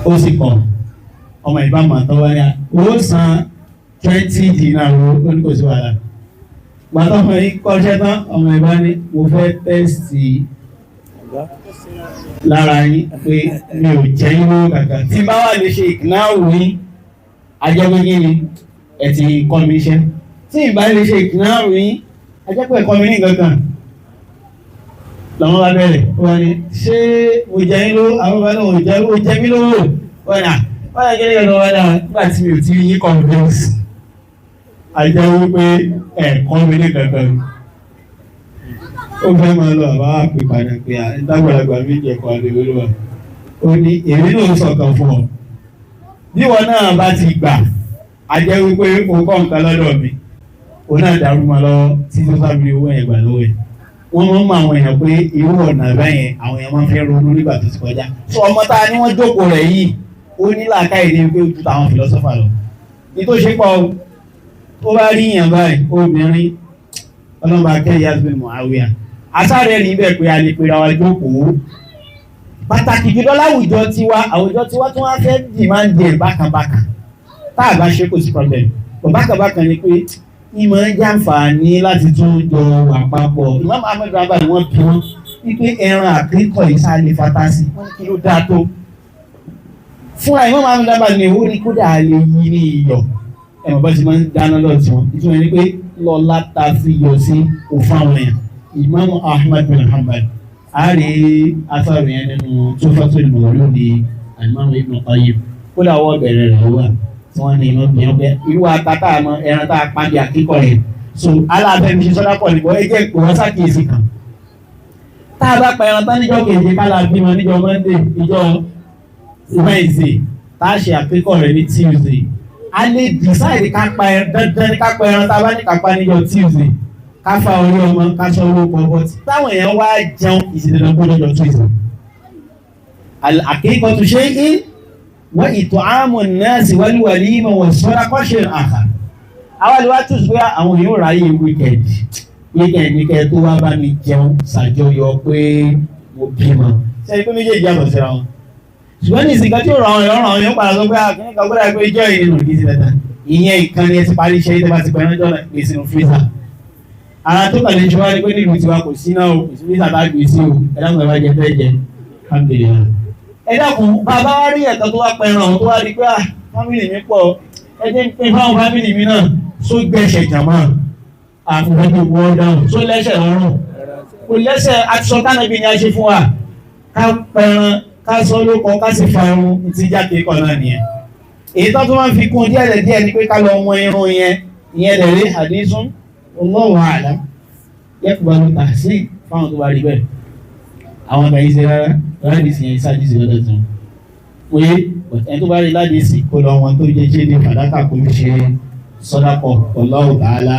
ó sì kọ̀ ọmọ ìbámu àtọwáyà ó san 20 dinar ó ní kò sí wàhálà. Gbàtọ́ ọmọ yìí kọ́ṣẹ́ tán, ọmọ ìbá ní mo fẹ́ tẹ́sì lára yín pé mi ò jẹ́ yín lówó kankan. Tí bá wà lè ṣe ìkínáwó yín, ajẹ́pẹ́ kí ni ẹ ti kọ́ mi iṣẹ́. Tí ìbá lè ṣe ìkínáwó yín, ajẹ́pẹ́ ẹ̀kọ́ mi ní kankan. Lọ́mọ bá bẹ̀rẹ̀, ó wá ní ṣé mo jẹ́ yín lówó? Àwọn bá náà jẹ́ ó jẹ́ mí lówó. Wọ́n ní wọ́n yẹ kí ni ọ̀dọ̀ wọn náà nígbà tí mi ò ti yín convince. Ajẹ́ wípé ẹ̀kọ́ mi ní kankan. Ó fẹ́ máa lọ àbá àpè padà pé àgbàlagbà méjì ẹ̀kọ́ àdéhùn ló wà. Ó ní èmi náà sọ̀kan fún ọ. Bí wọn náà bá ti gbà, ajẹ́ wípé o kọ́ nǹkan lọ́dọ̀ mi. Òun náà dàrú mọ́ lọ́wọ́ tí tó sábì owó yẹn gbà lọ́wọ́ ẹ̀. Wọ́n máa ń mọ àwọn èèyàn pé irú ọ̀nà báyẹn àwọn èèyàn máa ń fẹ́ ronú nígbà tó ti kọjá. Sọ ọmọ tá a ní wọ́n jókòó rẹ̀ yìí, ó ní làákàyè ní pé ó ju tàwọn fìlọ́sọ́fà lọ. Ní tó ṣe pọ̀ ó bá rí yàn báyìí, obìnrin ọlọ́mọ akẹ́yẹ Yasmin Muawiya. Àsáré rí bẹ́ẹ̀ pé a lè pera wa jókòó. Pàtàkì jùlọ láwùjọ tiwa, àwùjọ tiwa tí wọ́n fẹ́ dìmáàndì ẹ̀ bákanbákan. Tá a bá ṣe kò sí problem. Bọ̀ bákanbákan ni pé ìmọ̀ ń jàǹfààní láti tún jọ wà papọ̀. Imam Ahmed Bamba ni wọ́n bí wọ́n wípé ẹran àkíkọ̀ yìí sá lè fata sí, wọ́n ní kí ló dáa tó. Fúnra Imam Ahmed Bamba ni ó ní kódà lè yí ní iyọ̀. Ẹ̀mọ̀ bá ti máa ń dáná lọ́ọ̀ tí wọ́n. Ìtumọ̀ ni pé lọ́lá ta fi yọ sí òfin àwọn èèyàn. Imam Ahmed bin Hanbal. A rí asáàrù yẹn nínú Tuhfatul Mawlud Imam Ibn Qayyim. Kódà wọ́n bẹ̀rẹ̀ rẹ̀ wá tí wọ́n ní iná gbìyànjú pé irú ata tá a mọ ẹran tá a pa bí àkíkọ̀ rẹ̀. So aláàbẹ̀ mi ṣe sọ́dá pọ̀ nígbà ẹ jẹ́ ìpò wọn ṣàkíyèsí kan. Tá a bá pa ẹran tán níjọ́ keje ká la bímọ níjọ́ Monday, níjọ́ Wednesday, tá a ṣe àkíkọ̀ rẹ̀ ní Tuesday. A lè decide ká pa ẹran dandan ká pa ẹran tá a bá ní ká pa níjọ́ Tuesday. Ká fa orí ọmọ ká sọ owó pọ̀ bọ́tì. Táwọn èèyàn wá jẹun ìṣẹ̀lẹ̀ kó lọ́jọ́ Tuesday. Àkíkọ̀ tó ṣe é wa it'amu an-nasi wal walima was-sadaqa shay'un akhar. Àwa lè wá tún pé àwọn èèyàn ráyè weekend weekend ní kẹ́ tó wá bá mi jẹun ṣàjọyọ̀ pé mo bímọ. Sẹ́ni pé méjèèjì yàtọ̀ síra wọn. Ṣùgbọ́n ní ìsìnká tí ó ràn àwọn èèyàn padà sọ pé àkíní kan gbọ́dọ̀ pé ìjọ ìrìnnà kì í sí dandan. Ìyẹn ìkànnì ẹ ti parí iṣẹ́ yìí tó bá ti pẹ́ lọ́jọ́ náà gbé sínú freezer. Ara tó kàn lè ṣe wá ni pé nílùú tiwa kò sí náà o, kò sí freezer tá a gbé sí o, ẹ dákun ẹ bá jẹ fẹ́ jẹ. Alhamdulillah. Ẹ dákun bàbá wa rí ẹ̀kan tó wá pẹran ọ̀hún tó wá rí pé à fámìlì mi pọ̀ ẹ jẹ́ ń pín fáwọn fámìlì mi náà só gbẹ̀ṣẹ̀ jàmá àfihàn wọ́n dáhùn só lẹ́sẹ̀ lọ́rùn kò lẹ́sẹ̀ àtisọ kánàbí ni a ṣe fún wa ká pẹran ká sọ lóko ká sì fa irun ti jáde kọ náà nìyẹn. Èyí tó tún máa ń fi kún díẹ̀ díẹ̀ ni pé ká lọ wọn irun yẹn ìyẹn lè rí hadithun wallahu a'lam yaqbalu tahsin fáwọn tó bá rí bẹ́ẹ̀. Àwọn àgbà yìí ṣe rárá ládìsí yẹn ṣáàdìsí lọ́dọ̀ tí wọ́n pé ẹni tó bá rí ládìsí kó lọ wọn tó jẹ́ ṣé ní fàdákà kó fi ṣe sọ́dákọ̀ wallahu ta'ala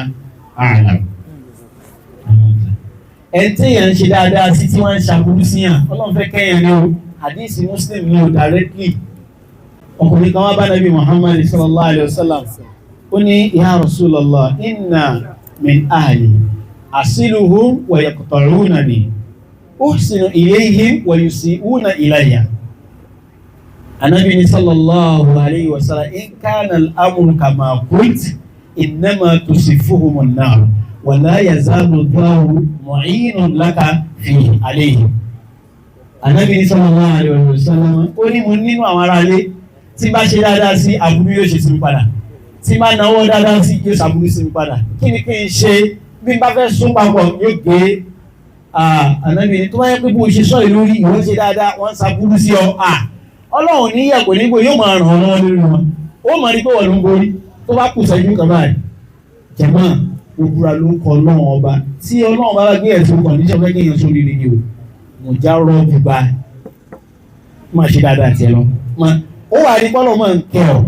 a'lam. Ẹni tí èèyàn ń ṣe dáadáa sí tí wọ́n ń ṣàbùrú sí yàn Ọlọ́run fẹ́ kẹ́yàn ni o, hadisi Muslim ni o directly. Ọkùnrin kan wá bá nàbí Muhammad sallallahu alayhi wa sallam, ó ní ya Rasulallah inna min ahli Asiluhum wa yaqta'unani, uhsinu ilayhim wa yusi'una ilayya. Anabi ni sallallahu alayhi wa sallam, in kana al-amru kama qult innama tusifuhum an-nar wa la yazalu Allahu mu'inun laka fi alayhi. Anabi ni sallallahu alayhi wa sallam, ó ní mo nínú àwọn ará ilé tí bá ṣe dáadáa sí aburú yóò ṣe sí mi padà, tí bá náwó dáadáa sí yóò ṣàbúrú sí mi padà. Kí ni kí n ṣe bí n bá fẹ́ sún papọ̀ yóò gbé? Anabi ni tó bá yẹ pé bó ṣe sọ ìlú rí ìwọ́n ṣe dáadáa wọ́n ṣàbúrú sí ọ, Ọlọ́run ní yẹ kò ní gbó yóò máa ràn ọ́ lọ́wọ́ lórí wọn, ó máa rí pé wọ́n ló ń borí. Tó bá kù sẹ́jú kan báyìí, jẹ̀mọ́ òbúra ló ń kọ Ọlọ́run ọba. Tí Ọlọ́run bá gbé ẹ̀sùn kọ̀ǹdíṣọ̀ fẹ́ kéèyàn sórí rí ni o, mo já rọ́ọ̀bù bá máa ṣe dáadáa tiẹ̀ lọ, ó wà ní pọ́lọ́ máa ń kẹ́ ọ,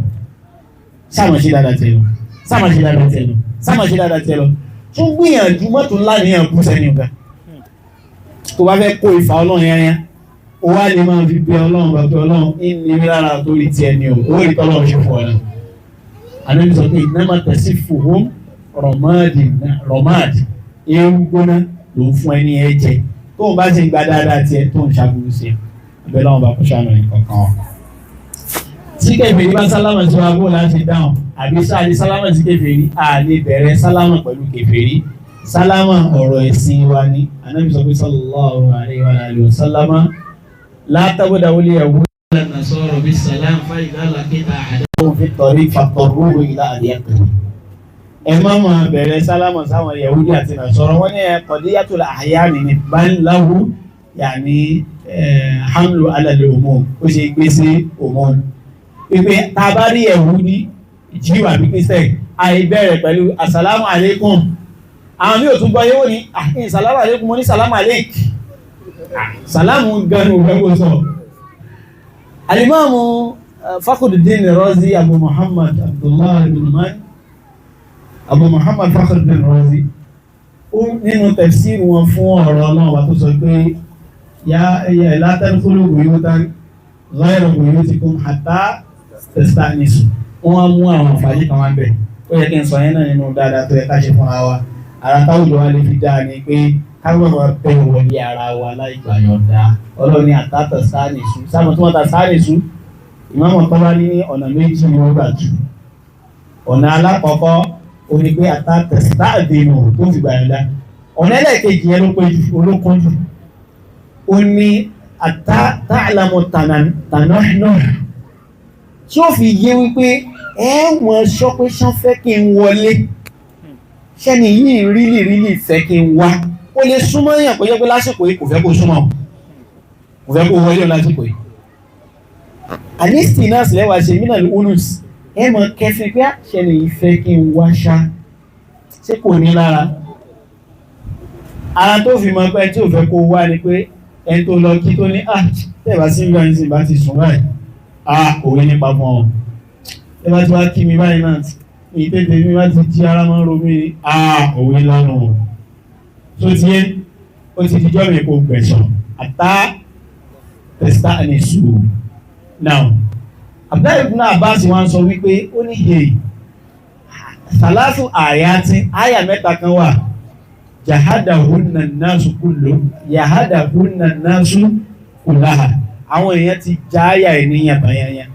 sáà máa ṣe dáadáa tiẹ̀ lọ, sáà máa ṣe dáadáa tiẹ̀ lọ, sáà máa ṣe dáadáa tiẹ̀ lọ. Tún gbìyànjú mọ́tò ńlá nìyẹn kú sẹ́ni ọ̀gá tó bá fẹ́ kó ìfà Ọlọ́run yẹn, ó wá lè máa fi bẹ Ọlọ́run bàbá Ọlọ́run ní mi lára torí tiẹ̀ ni o, owó ìtọ́ Ọlọ́run ṣe fún ọ náà. Ànábì sọ pé innama tasifuhum rọ̀máàdì ewu gbóná ló ń fún ẹni ẹ jẹ tó ń bá ṣe gba dáadáa tiẹ̀ tó ń ṣàbùrù sí ẹ. Abẹ́ láwọn bá kó ṣàánú ẹ̀ kankan wọn. Tí kèfèrí bá sálámà sí wa bó láti dáhùn, àbí sáà sálámà sí kèfèrí, a lè bẹ̀rẹ̀ sálámà pẹ̀lú kèfèrí. Sálámà ọ̀rọ̀ ẹ̀sìn wa ni. Ànábì sọ pé sallallahu alaihi wa alihi wa sallama, la tabda'u al-yahuda wan-nasara bis-salam fa-idha laqita ahadahum fi at-tariq fadtarruhu ila adyaqihi. Ẹ má máa bẹ̀rẹ̀ sálámà sáwọn Yahudi àti Nasara, wọ́n ní qadiyatul ahyan ní bal lahu yàní hamlu ala al-umum, ó ṣe gbé sí umum. Pípé tá a bá rí Yahudi jíwà àbí Christian, àìbẹ̀rẹ̀ pẹ̀lú assalamu alaikum. Àwọn mi ò tún gbọ́ yẹ́wò ní assalamu alaikum, mo ní salamu alaik. Salamu ganu òfẹ́ kó sọ. Alimamu Fakhruddin Razi Abu Muhammad Abdullah ibn Man, Abu Muhammad Fakhruddin Razi, ó nínú tafsir wọn fún ọ̀rọ̀ Ọlọ́run wa tó sọ pé ya la tadkhulu buyutan ghayra buyutikum hatta tasta'nisu. Wọ́n á mú àwọn àǹfààní kan wá ń bẹ̀. Ó yẹ kí n sọ yẹn náà nínú dáadáa tó yẹ ká ṣe fúnra wa. Ara táwùjọ wa lè fi dáa ni pé káwọn máa bẹ wọlé ara wa láì gbà yọ̀ǹda. Ọlọ́run ní àtàtà sáànìṣú, sáàmù tí wọ́n ta sáànìṣú, ìmáàmù tó bá ní ọ̀nà méjì ni wọ́n gbà jù. Ọ̀nà alákọ̀ọ́kọ́ ó ní pé àtàtà sáàdínù tó fi gbà yọ̀ǹda. Ọ̀nà ẹlẹ́ẹ̀kejì yẹn ló pé jù, olókun jù. Ó ní àtàlámù tànà náà tí ó fi yé wípé ẹ wọ́n sọ pé sán fẹ́ kí n wọlé, sẹ́ni yìí rílì rílì fẹ́ kí n wá. Ó lè súnmọ́ èèyàn kó jẹ́ pé lásìkò yìí kò fẹ́ kó súnmọ́, kò fẹ́ kó wọlé lásìkò yìí. Àníṣtì náà sì lẹ́wàá ṣe mínà olùs, ẹ mọ̀ kẹfin pé sẹ́ni yìí fẹ́ kí n wá ṣá, ṣé kò ní lára. Ara tó fi mọ̀ pé tí ò fẹ́ kó wá ni pé ẹni tó lọ kí tó ní tẹ́ẹ̀bá sí ìgbà yìí sì bá ti sùn báyìí, òwe nípa fún ọ. Ẹ bá ti wá kí mi báyìí náà, ìtètè mi bá ti jí ara máa ń ro mí, òwe lánàá. Tó ti yé, ó ti dijọ́ mi kò gbẹ̀sán àtá tẹ̀sítà ní sùúrù. Now, Abdullahi ibn Abbas wá ń sọ wípé ó ní hey, sàlásù àyàtí àyà mẹ́ta kan wà, jahadahunna nasu kullu, jahadahunna nasu kullaha. Àwọn èèyàn ti já àyà ènìyàn tanyanya.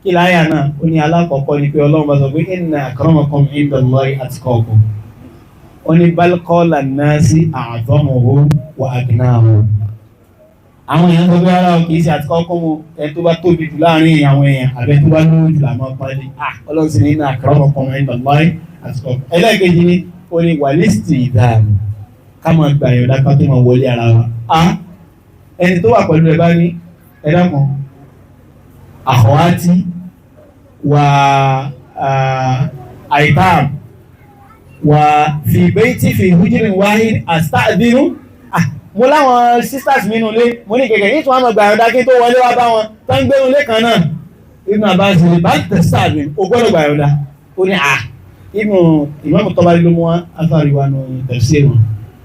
Kí láyà náà? Ó ní alákọ̀ọ́kọ́ ni pé Ọlọ́run bá sọ pé inna akramakum indallahi atqakum. Ó ní bal qala an-nasi a'zamuhum wa aghnahum. Àwọn èèyàn tó bá ara kì í ṣe àtikọ́kọ́ mu, ẹni tó bá tóbi jù láàrin àwọn èèyàn àbẹ tó bá lówó jù làmọ́ pálí. Ọlọ́run sì ní inna akramakum indallahi atqakum. Ẹlẹ́ẹ̀kejì ni ó ní wàlísítì ìdáàmú, ká máa gbà yọ̀ǹda ká tó máa wọlé ara wa. Ẹni tó wà pẹ̀lú ẹ bá ní ẹ dákun, akhawati wa aitam wa fi bayti fi hujrin wahid asta'dinu. Mo láwọn sisters mi nulé, mo ní kẹ̀kẹ́ yìí tí wọ́n mọ̀ gbà yọ̀ǹda kí n tó wọlé wá bá wọn tó ń gbé nulé kan náà. Ibn Abbas ní bá tẹ̀síàbí o gbọ́dọ̀ gbà yọ̀ǹda. Ó ní Ibn Imam Tabari ló mú wá afárí wa nù tafsir wọn.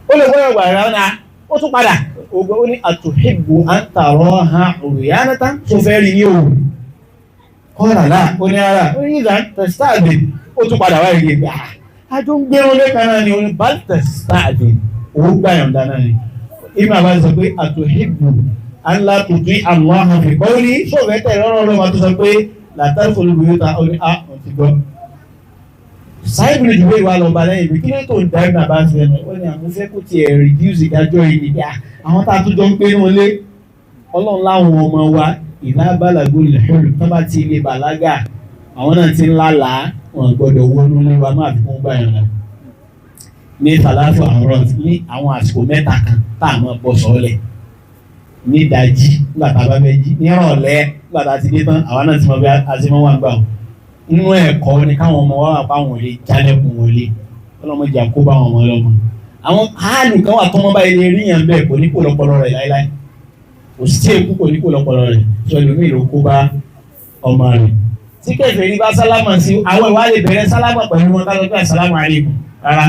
Ó lè gbọ́dọ̀ gbà yọ̀ǹda, ó tún padà ó ní atuhibbu an taraha uryanatan, tó fẹ́ rí ní òun. Kọ́ra náà ó ní ara ó ní ìgbà tẹ̀síàbí ó tún padà wá ìgbà. Àjọ ń gbé wọn lẹ́ka náà ni oní baltasadi òun gbà yọ̀ǹda náà ni. Ibn Abbas sọ pé àtòhìbù ńlá tuntun àwọn àfikọ́ ní sọ̀rọ̀ tẹ̀ lọ́rọ̀ ọlọ́mọ tó sọ pé látàrí folúbu yóò ta ó ní a ò ti gbọ́. Sáyẹ́bù ní ìdúró ìwà lọ́ba lẹ́yìn ibi kí ló tó ń da Ibn Abbas lẹ́nu ó ní àwọn fẹ́ kó tiẹ̀ reduce ìdájọ́ yìí níbi àwọn tá a tún jọ ń gbé wọn lé ọlọ́run láwọn ọmọ wa ìlà bàlágò lẹ́hìn tó bá ti lè bàlágà àwọn náà ti ń lálàá wọn gbọ́dọ̀ wọnú ilé wa máa fi kún gbà yàn lọ. Ní tàlàfo àrọ ní àwọn àsìkò mẹ́ta kan tá a máa bọ́ sọ́ọ́lẹ̀ ní ìdájí nígbà tá a bá fẹ́ jí nírọ̀lẹ́ nígbà tá a ti dé tán àwa náà ti mọ bí a ti mọ wà gbà wọn. Inú ẹ̀kọ́ ni káwọn ọmọ wa wà pa àwọn òlé jálẹ̀kùn wọlé ọlọ́mọdé àkóbá àwọn ọmọ ọlọ́mọ. Àwọn áàlù kan wà tọ́mọ báyìí lè rí yàn bẹ́ẹ̀ kò ní kó lọ́pọlọ rẹ̀ láéláé kò sí èkú kò ní kó lọ́pọlọ rẹ̀ sọ ẹlòmíì ló kó bá ọmọ rẹ̀. Tí kèfèrí bá sálámà sí àwọn ìwà lè bẹ̀rẹ̀ sálámà pẹ̀lú wọn kálọ́ pé àsálámà alaykum rárá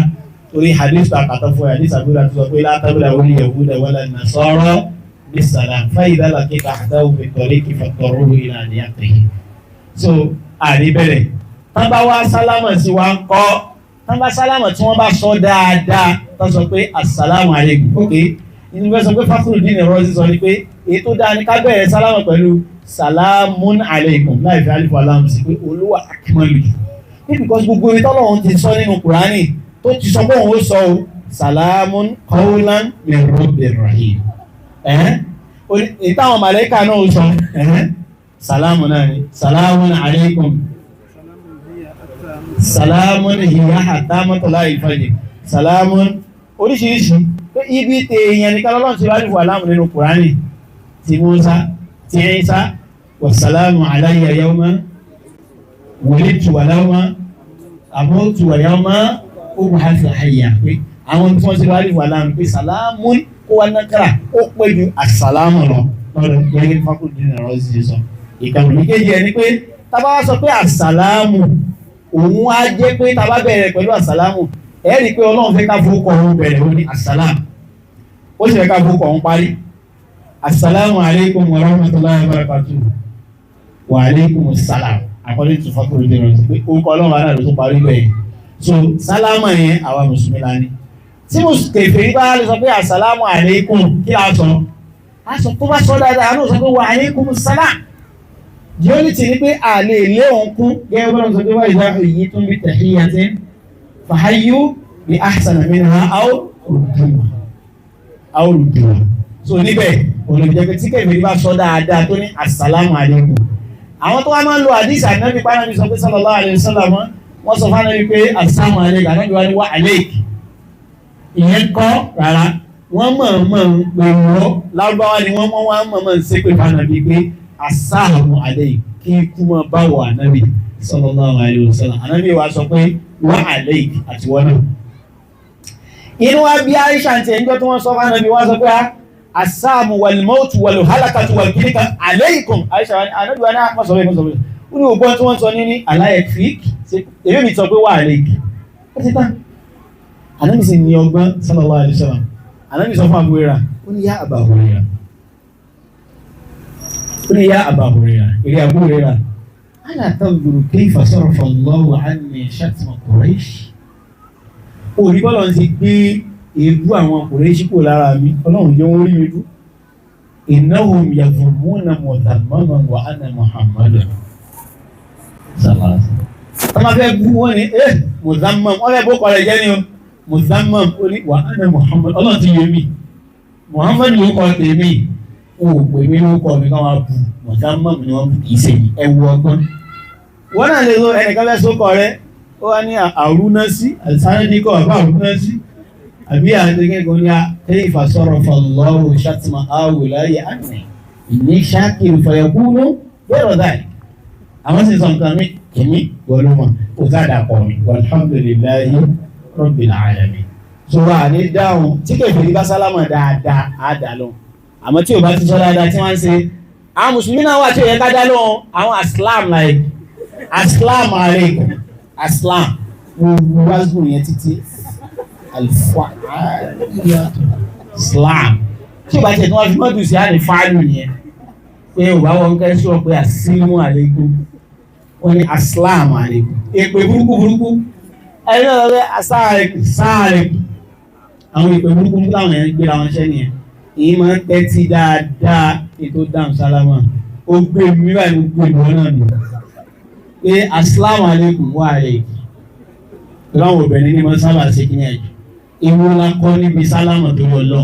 torí hadith àkàtọ́ fún hadith àbúrò àti sọ pé látàbílà wọlé yahuda wala nasara bisalam fa'idha laqita ahadahum fi tariqi fattaruhu ila adyaqihi. So àní bẹ̀rẹ̀ tán bá wá sálámà sí wa ń kọ́ tán bá sálámà tí wọ́n bá sọ dáadáa tán sọ pé àsálámù alaykum ok inú fẹ́ sọ pé Fakhruddin Razi sọ ni pé èyí tó dáa ni ká bẹ̀rẹ̀ sálámà pẹ̀lú salamun aleikum láì fi alifu alam sí pé olúwa akmalu ní because gbogbo ibi tọ́lọ́run ti sọ nínú kùránì tó ti sọ pé òun ó sọ o salamun qawlan min rabbir rahim èyí táwọn màlẹ́kà náà ó sọ salamu náà ni salamun aleikum salamun hiya hatta matla'il fajr salamun oríṣiríṣi pé ibi tèèyàn ní kálọ́lọ́run ti wá alifu alam nínú kùránì ti Musa ti Isa wasalamu alayya yawma wulidtu wa yawma amutu wa yawma ub'athu hayya pé àwọn tí wọ́n ti wá wà láàmú pé sàlámù kó wá nákàrà ó pé ju àsàlámù lọ lọ́dọ̀ gẹ́gẹ́ Fakhruddin Razi sọ. Ìkànnì kejì ẹ̀ ni pé tábà wá sọ pé àsàlámù òun á jẹ́ pé tábà bẹ̀rẹ̀ pẹ̀lú àsàlámù ẹ̀ rí i pé Ọlọ́run fẹ́ ká forúkọ òun bẹ̀rẹ̀ òun ní àsàlámù ó sì fẹ́ ká forúkọ òun parí. Assalamu alaikum wa rahmatullahi wa barakatuh. Wa alaikum assalam. According to Fakhruddin Razi pé orúkọ Ọlọ́run wa náà ló tún parí bẹ́ẹ̀. So sálámà yẹn àwa mùsùlùmí la ní. Tí kèfèrí bá lè sọ pé assalamu alaikum kí la sọ? A sọ tó bá sọ dáadáa, a náà sọ pé wa alaikum assalam. The only thing ni pé a lè lé òun kún gẹ́gẹ́ bọ́lá sọ pé wa idha huyyitum bi tahiyyatin fahayyu bi ahsana minha aw rudduha. Aw rudduha. So níbẹ̀ olùjẹ́ pé tí kèfèrí bá sọ dáadáa tó ní assalamu alaikum. Àwọn tó wá máa ń lo àdìsí ànábì pàrọ̀ sọ pé sallallahu alaihi wasallam wọ́n sọ fún ànábì pé assalamu alaikum ànábì wá ní wa alaik. Ìyẹn kọ́ rárá wọ́n mọ̀ọ́mọ̀ ń pè wọ́n lárúbáwá ni wọ́n mọ̀ wọ́n mọ̀ọ́mọ̀ ń ṣépè fún ànábì pé assalamu alaik kí ikú máa bá wọ ànábì sallallahu alaihi wasallam. Ànábì wa sọ pé wa alaik àti wọ́n náà. Inú wa bí Aisha àti ẹ̀ńjọ́ tí wọ́n sọ fún ànábì wọ́n sọ pé asaamu walimautu waluhalakatu walkirika aleikum aisha anabi wa náà mọ̀sọ̀rọ̀ mọ̀sọ̀rọ̀ ó ní ògbọ́n tí wọ́n sọ ní aláyẹ̀fík èmi mi sọ pé wà àlẹ́kì ó ti tán anabi sì ní ọgbọ́n sallallahu alaihi wasallam anabi sọ fún Abu Hurairah ó ní yá Aba Hurairah ó ní yá Aba Hurairah èrè Abu Hurairah ala tanzuru kayfa sarafa Allahu anni shatma Quraysh òrí bọ́lọ̀ ń ti gbé èébú àwọn Kùrẹ́ṣì kò lára mi ọlọ́run jẹ́ wọ́n rí mi dú innahum yadhummuna mudhammaman wa ana Muhammadun sallallahu tọ́mọ fẹ́ bú wọ́n ní ẹ́ mudhammam wọ́n fẹ́ bó kọ́ rẹ̀ jẹ́ ni o mudhammam ó ní wa ana Muhammad ọlọ́run ti yé mi Muhammad ló kọ́ tèmi o ò pè mí ló kọ́ mi káwọn bu mudhammam ni wọ́n kì í ṣe ẹ wú ọgbọ́n wọ́n náà lè lo ẹnìkan fẹ́ sókọ rẹ ó wá ní àrúnásí àlùsáníkọ̀ àbá àrúnásí àbí àdéhùn ní kayfa sarafa Allahu shatma haula'i anni inni shakiru fayakunu ghayra dhalik. Àwọn sì sọ nǹkan mi kìíní wọlé wọn kò sáàdà pọ̀ mi walhamdulillahi rabbil alamin. So wà ní dáhùn tí kèfèrí bá sálámà dáadáa á dà lóhùn. Àmọ́ tí ò bá ti sọ dáadáa tí wọ́n ń ṣe àwọn mùsùlùmí náà wà tí ò yẹ ká dá lóhùn àwọn aslam like aslam aleikum aslam wo wazun yẹn títí alifa islam tí o bá tiẹ̀ tí wọ́n fi mọ́tò sí àní fáàlù yẹn pé o bá wọn kẹ́ sọ pé asímù aleikum wọ́n ní aslam aleikum èpè burúkú burúkú Ẹni náà lọ pé asáàrẹ̀kù sáàrẹ̀kù. Àwọn ìpè burúkú táwọn yẹn ń gbéra wọn ṣẹ́ nìyẹn. Ìyẹn máa ń tẹ́tí dáadáa kí n tó dáhùn sálámà. Ó gbé mi báyìí, mo gbé ìwọ náà nù. Pé asalaamu aleykum wa aleykum. Láwọn obìnrin ní wọ́n sábà ṣe kí ní ẹ̀jọ̀. Ìwọ la kọ́ níbi sálámà tó yọ lọ.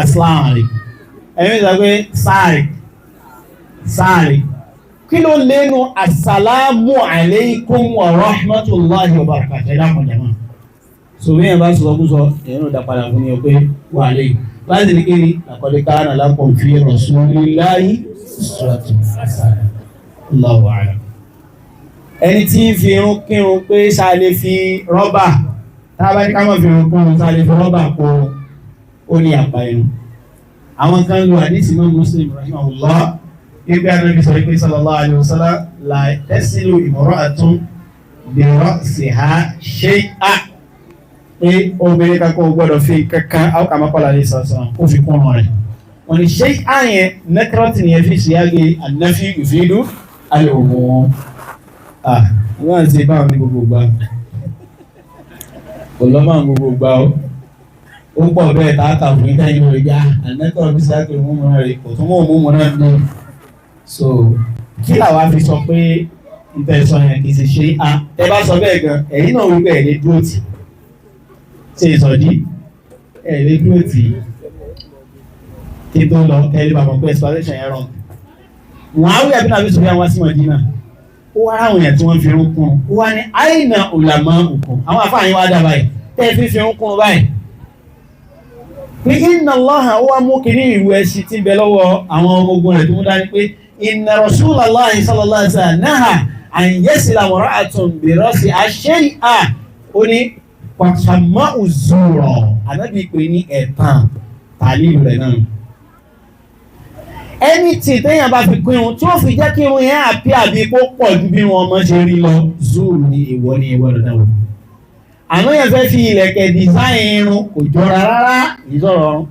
Asalaamu aleykum. Ẹ̀mí sọ pé sáàrì sáàrì. Kí ló lẹ́nu asalaamu aleykum wa rahmatulahi wa barakatuh. Ẹ dákun jàmá. Sòmí yẹn bá sọ kú sọ, èyí ló dá padà fún mi pé wà lẹ́yìn. Láti ní kíni, laqad kana lakum fi rasulillahi uswatun hasanah. Allahu a'lam. Ẹni tí ń fi irun kírun pé ṣá lè fi rọ́bà, tá a bá ní ká má fi irun kírun, ṣá lè fi rọ́bà kó ó ní àpá irun. Àwọn kan lu àdìsí mọ́ Muslim rahimahullah, ibi Ànábì sọ pé sallallahu alayhi wa sallam la tasilu imra'atun bi ra'siha shay'a, pé obìnrin kankan ò gbọ́dọ̀ fi kankan àwọn kàmá kọ́lá lè sọ̀sọ̀ ó fi kún ọ̀rọ̀ rẹ̀. Wọ́n ní shay'a yẹn nẹ́kírọ́tì nìyẹn fi ṣìyàgé an-nafi yufidu al-umum. Wọ́n ṣe báwọn ní gbogbo gbà, kò lọ́ máa ń gbogbo gbà ó. Ó pọ̀ bẹ́ẹ̀ tààtà fún ìta ìlú rẹ̀ já ànẹ́tọ̀ bí sáàkì òmùmù náà rẹ̀ kò tún mọ́ òmùmù náà ní. So kí làwa fi sọ pé ìtẹ̀ sọ yẹn kì í ṣe ṣe á ẹ bá sọ bẹ́ẹ̀ gan ẹ̀yin náà wípé ẹ̀ lè dúró tì ṣe ìsọjí ẹ̀ lè dúró tì kí tó lọ kẹ́lẹ́ bàbá pé explanation yẹn rọ̀. Muawiya bin Abi Sufyan wá sí Madina, ó wá ráwọn èèyàn tí wọ́n fi irun kún, ó wá ní àìnà ulama òkun àwọn àfáàyàn wá dá báyìí tẹ́ ẹ fi fi irun kún báyìí. Pé inna Allaha, ó wá mú kínní ìwé ẹṣin tí ń bẹ lọ́wọ́ àwọn ọmọ ogun rẹ̀ tó mú dání pé inna Rasulallahi sallallahu alaihi wasallam naha an yasila imra'atun bi ra'siha shay'an, ó ní pàṣàmọ́ òzùrọ̀ ànábì pé ní ẹ̀tàn tàlílù rẹ̀ náà. Ẹni tí téèyàn bá fi kún irun tí ó fi jẹ́ kí irun yẹn àbí àbí kó pọ̀ ju bí wọn ọmọ ṣe rí lọ, zuru ni ìwọ ni ìwọ dandan wò. Àmọ́ yẹn fẹ́ fi ìlẹ̀kẹ̀ design irun kò jọra rárá ìsọ̀rọ̀ ọ̀run.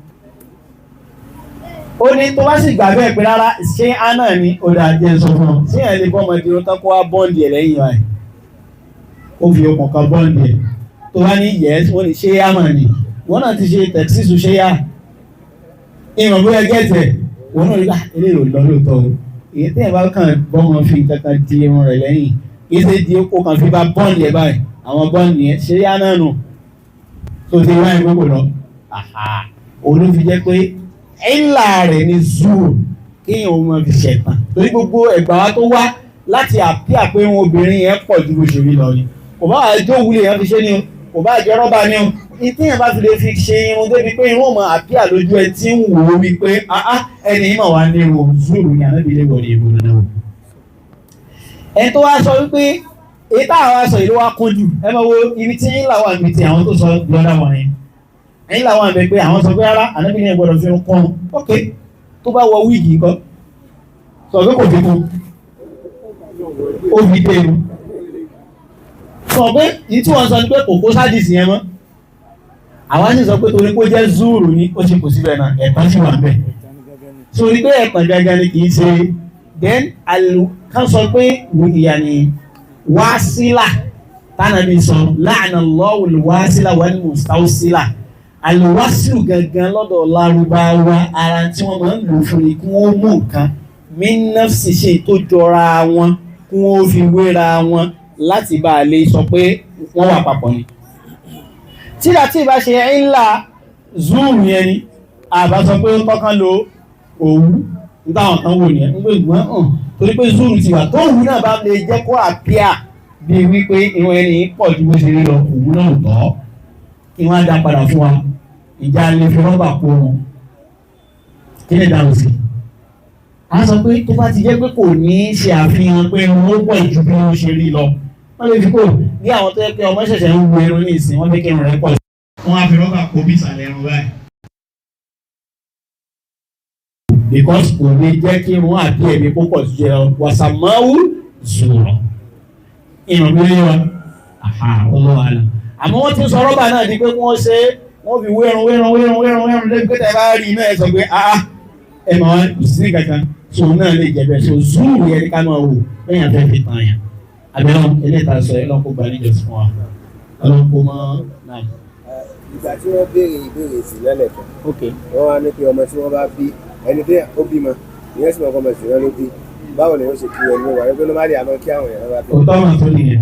Ó ní tó bá sì gbà bẹ́ẹ̀ pé rárá ṣé á náà ni ó dáa jẹ́ sọ fún ọ. Ṣé yẹn lè bọ́ ọmọ irun tán kó wá bọ́ǹdì ẹ̀ lẹ́yìn wa ẹ̀? Ó fi okùn kan bọ́ǹdì ẹ̀. Tó bá ní yẹ́s, wọ́n ní ṣé á mà ní. Wọ́n náà ti ṣe tẹ̀síṣù ṣé yá. Ìmọ̀ bóyá gẹ́tẹ̀ wọn náà rí bá eléyìí ò lọ lóòótọ́ o. Èyí tẹ́yìn bá kàn bọ́ wọn fi kankan di irun rẹ̀ lẹ́yìn, kì í ṣe di ó kàn fi bá bọ́ọ̀lì ẹ̀ báyìí, àwọn bọ́ọ̀lì yẹn ṣe yá náà nù tó ti wáyé gbogbo lọ. Òun ló fi jẹ́ pé ìlà rẹ̀ ni zoo kéèyàn ó máa fi ṣẹ̀tàn, torí gbogbo ẹ̀gbà wa tó wá láti àpíà pé irun obìnrin yẹn pọ̀ ju bó ṣe rí lọ ni. Kò bá àjọ òwúlé yẹn fi ṣe ni o, kò bá àjọ rọ́bà ni o, ìtìyàn bá fi lè fi ṣe irun débi pé irun ọmọ àpíà lójú ẹ tí ń wò ó wípé ẹni yìí mà wá ní irun zuru ni ànábì lè wọ̀ ní ìbò náà. Ẹni tó wá sọ wípé èyí tá àwa sọ yìí ló wá kún jù, ẹ máa wo ibi tí ńlá wà níbi tí àwọn tó sọ lọ́dà wọn yẹn. Ńlá wà níbi pé àwọn sọ pé rárá ànábì ní gbọ́dọ̀ fi irun kún un. Ok, tó bá wọ wíìgì nǹkan sọ pé kò fi kún ó fi dé irun. Sọ pé èyí tí wọ́n sọ ni pé kò kó sádìsì yẹn mọ́. Àwa sì sọ pé torí pé ó jẹ́ zúùrù ni ó ti kò síbẹ̀ náà, ẹ̀tàn sì wà bẹ́ẹ̀. Torí pé ẹ̀tàn gangan ni kì í ṣe. Then kan sọ pé ìyàní wásílà tánàbí sọ la'ana Allahu al-wásílà wal-mustawsílà. Àlùwásílù gangan lọ́dọ̀ Lárúbáwá ara tí wọ́n máa ń lò fún ni kí wọ́n mú nǹkan min nafsi ṣe tó jọra wọn kí wọ́n fi wéra wọn láti bá a lè sọ pé wọ́n wà papọ̀ ni. Tíra tí ìbá ṣe ńlá zoom yẹn ni àbá sọ pé ó tọ́kàn lo òwú nítawọn kan wò nìyẹn ń gbé ìgbọ́n hàn torí pé zoom ti wà tó òwú náà bá lè jẹ́ kó àpíà bíi wípé irun ẹni pọ̀ ju bó ṣe rí lọ, òwú náà tọ́ kí wọ́n á dá padà fún wa. Ìjà lè fi rọ́bà kó wọn kí lè dáhùn sí. A sọ pé tó bá ti jẹ́ pé kò ní í ṣe àfihàn pé irun ó pọ̀ ju bí ó ṣe rí lọ, wọ́n lè fi kó ní àwọn tó yẹ pé ọmọ ṣẹ̀ṣẹ̀ ń wo irun ní ìsìn wọ́n fẹ́ kí irun rẹ̀ pọ̀ sí. Wọ́n á fi rọ́bà kó bí ìsàlẹ̀ irun báyìí. Because kò ní jẹ́ kí irun àbí ẹ̀mí púpọ̀ ju ẹ wàsàmáwù zùrọ̀. Irun mi yé wa, Allahu alam. Àmọ́ wọ́n ti sọ rọ́bà náà di pé wọ́n ṣe wọ́n fi wérun wérun wérun wérun wérun débi pé tẹ́ bá rí iná ẹ̀ sọ pé ẹ mọ̀ wá kò sí kankan so náà lè jẹ bẹ́ẹ̀ so zúùrù yẹn ká máa wò bẹ́ẹ̀ yẹn fẹ́ fi tàn yàn. Àbẹ̀wò eléyìí tá a sọ yẹn lọ́kọ̀ gba níjọ fún wa. Ọlọ́run kó mọ́ náà. Ìgbà tí wọ́n béèrè ìbéèrè sí lẹ́lẹ̀kan, Ok. wọ́n wá ní pé ọmọ tí wọ́n bá bí, ẹni tí ó bímọ, ìyẹn sì mọ̀ pé ọmọ ìsìnà ló bí, báwo ni ó ṣe kí ẹni wà wípé normally àmọ́ kí àwọn èèyàn bá bí. Òótọ́ mà tó nìyẹn.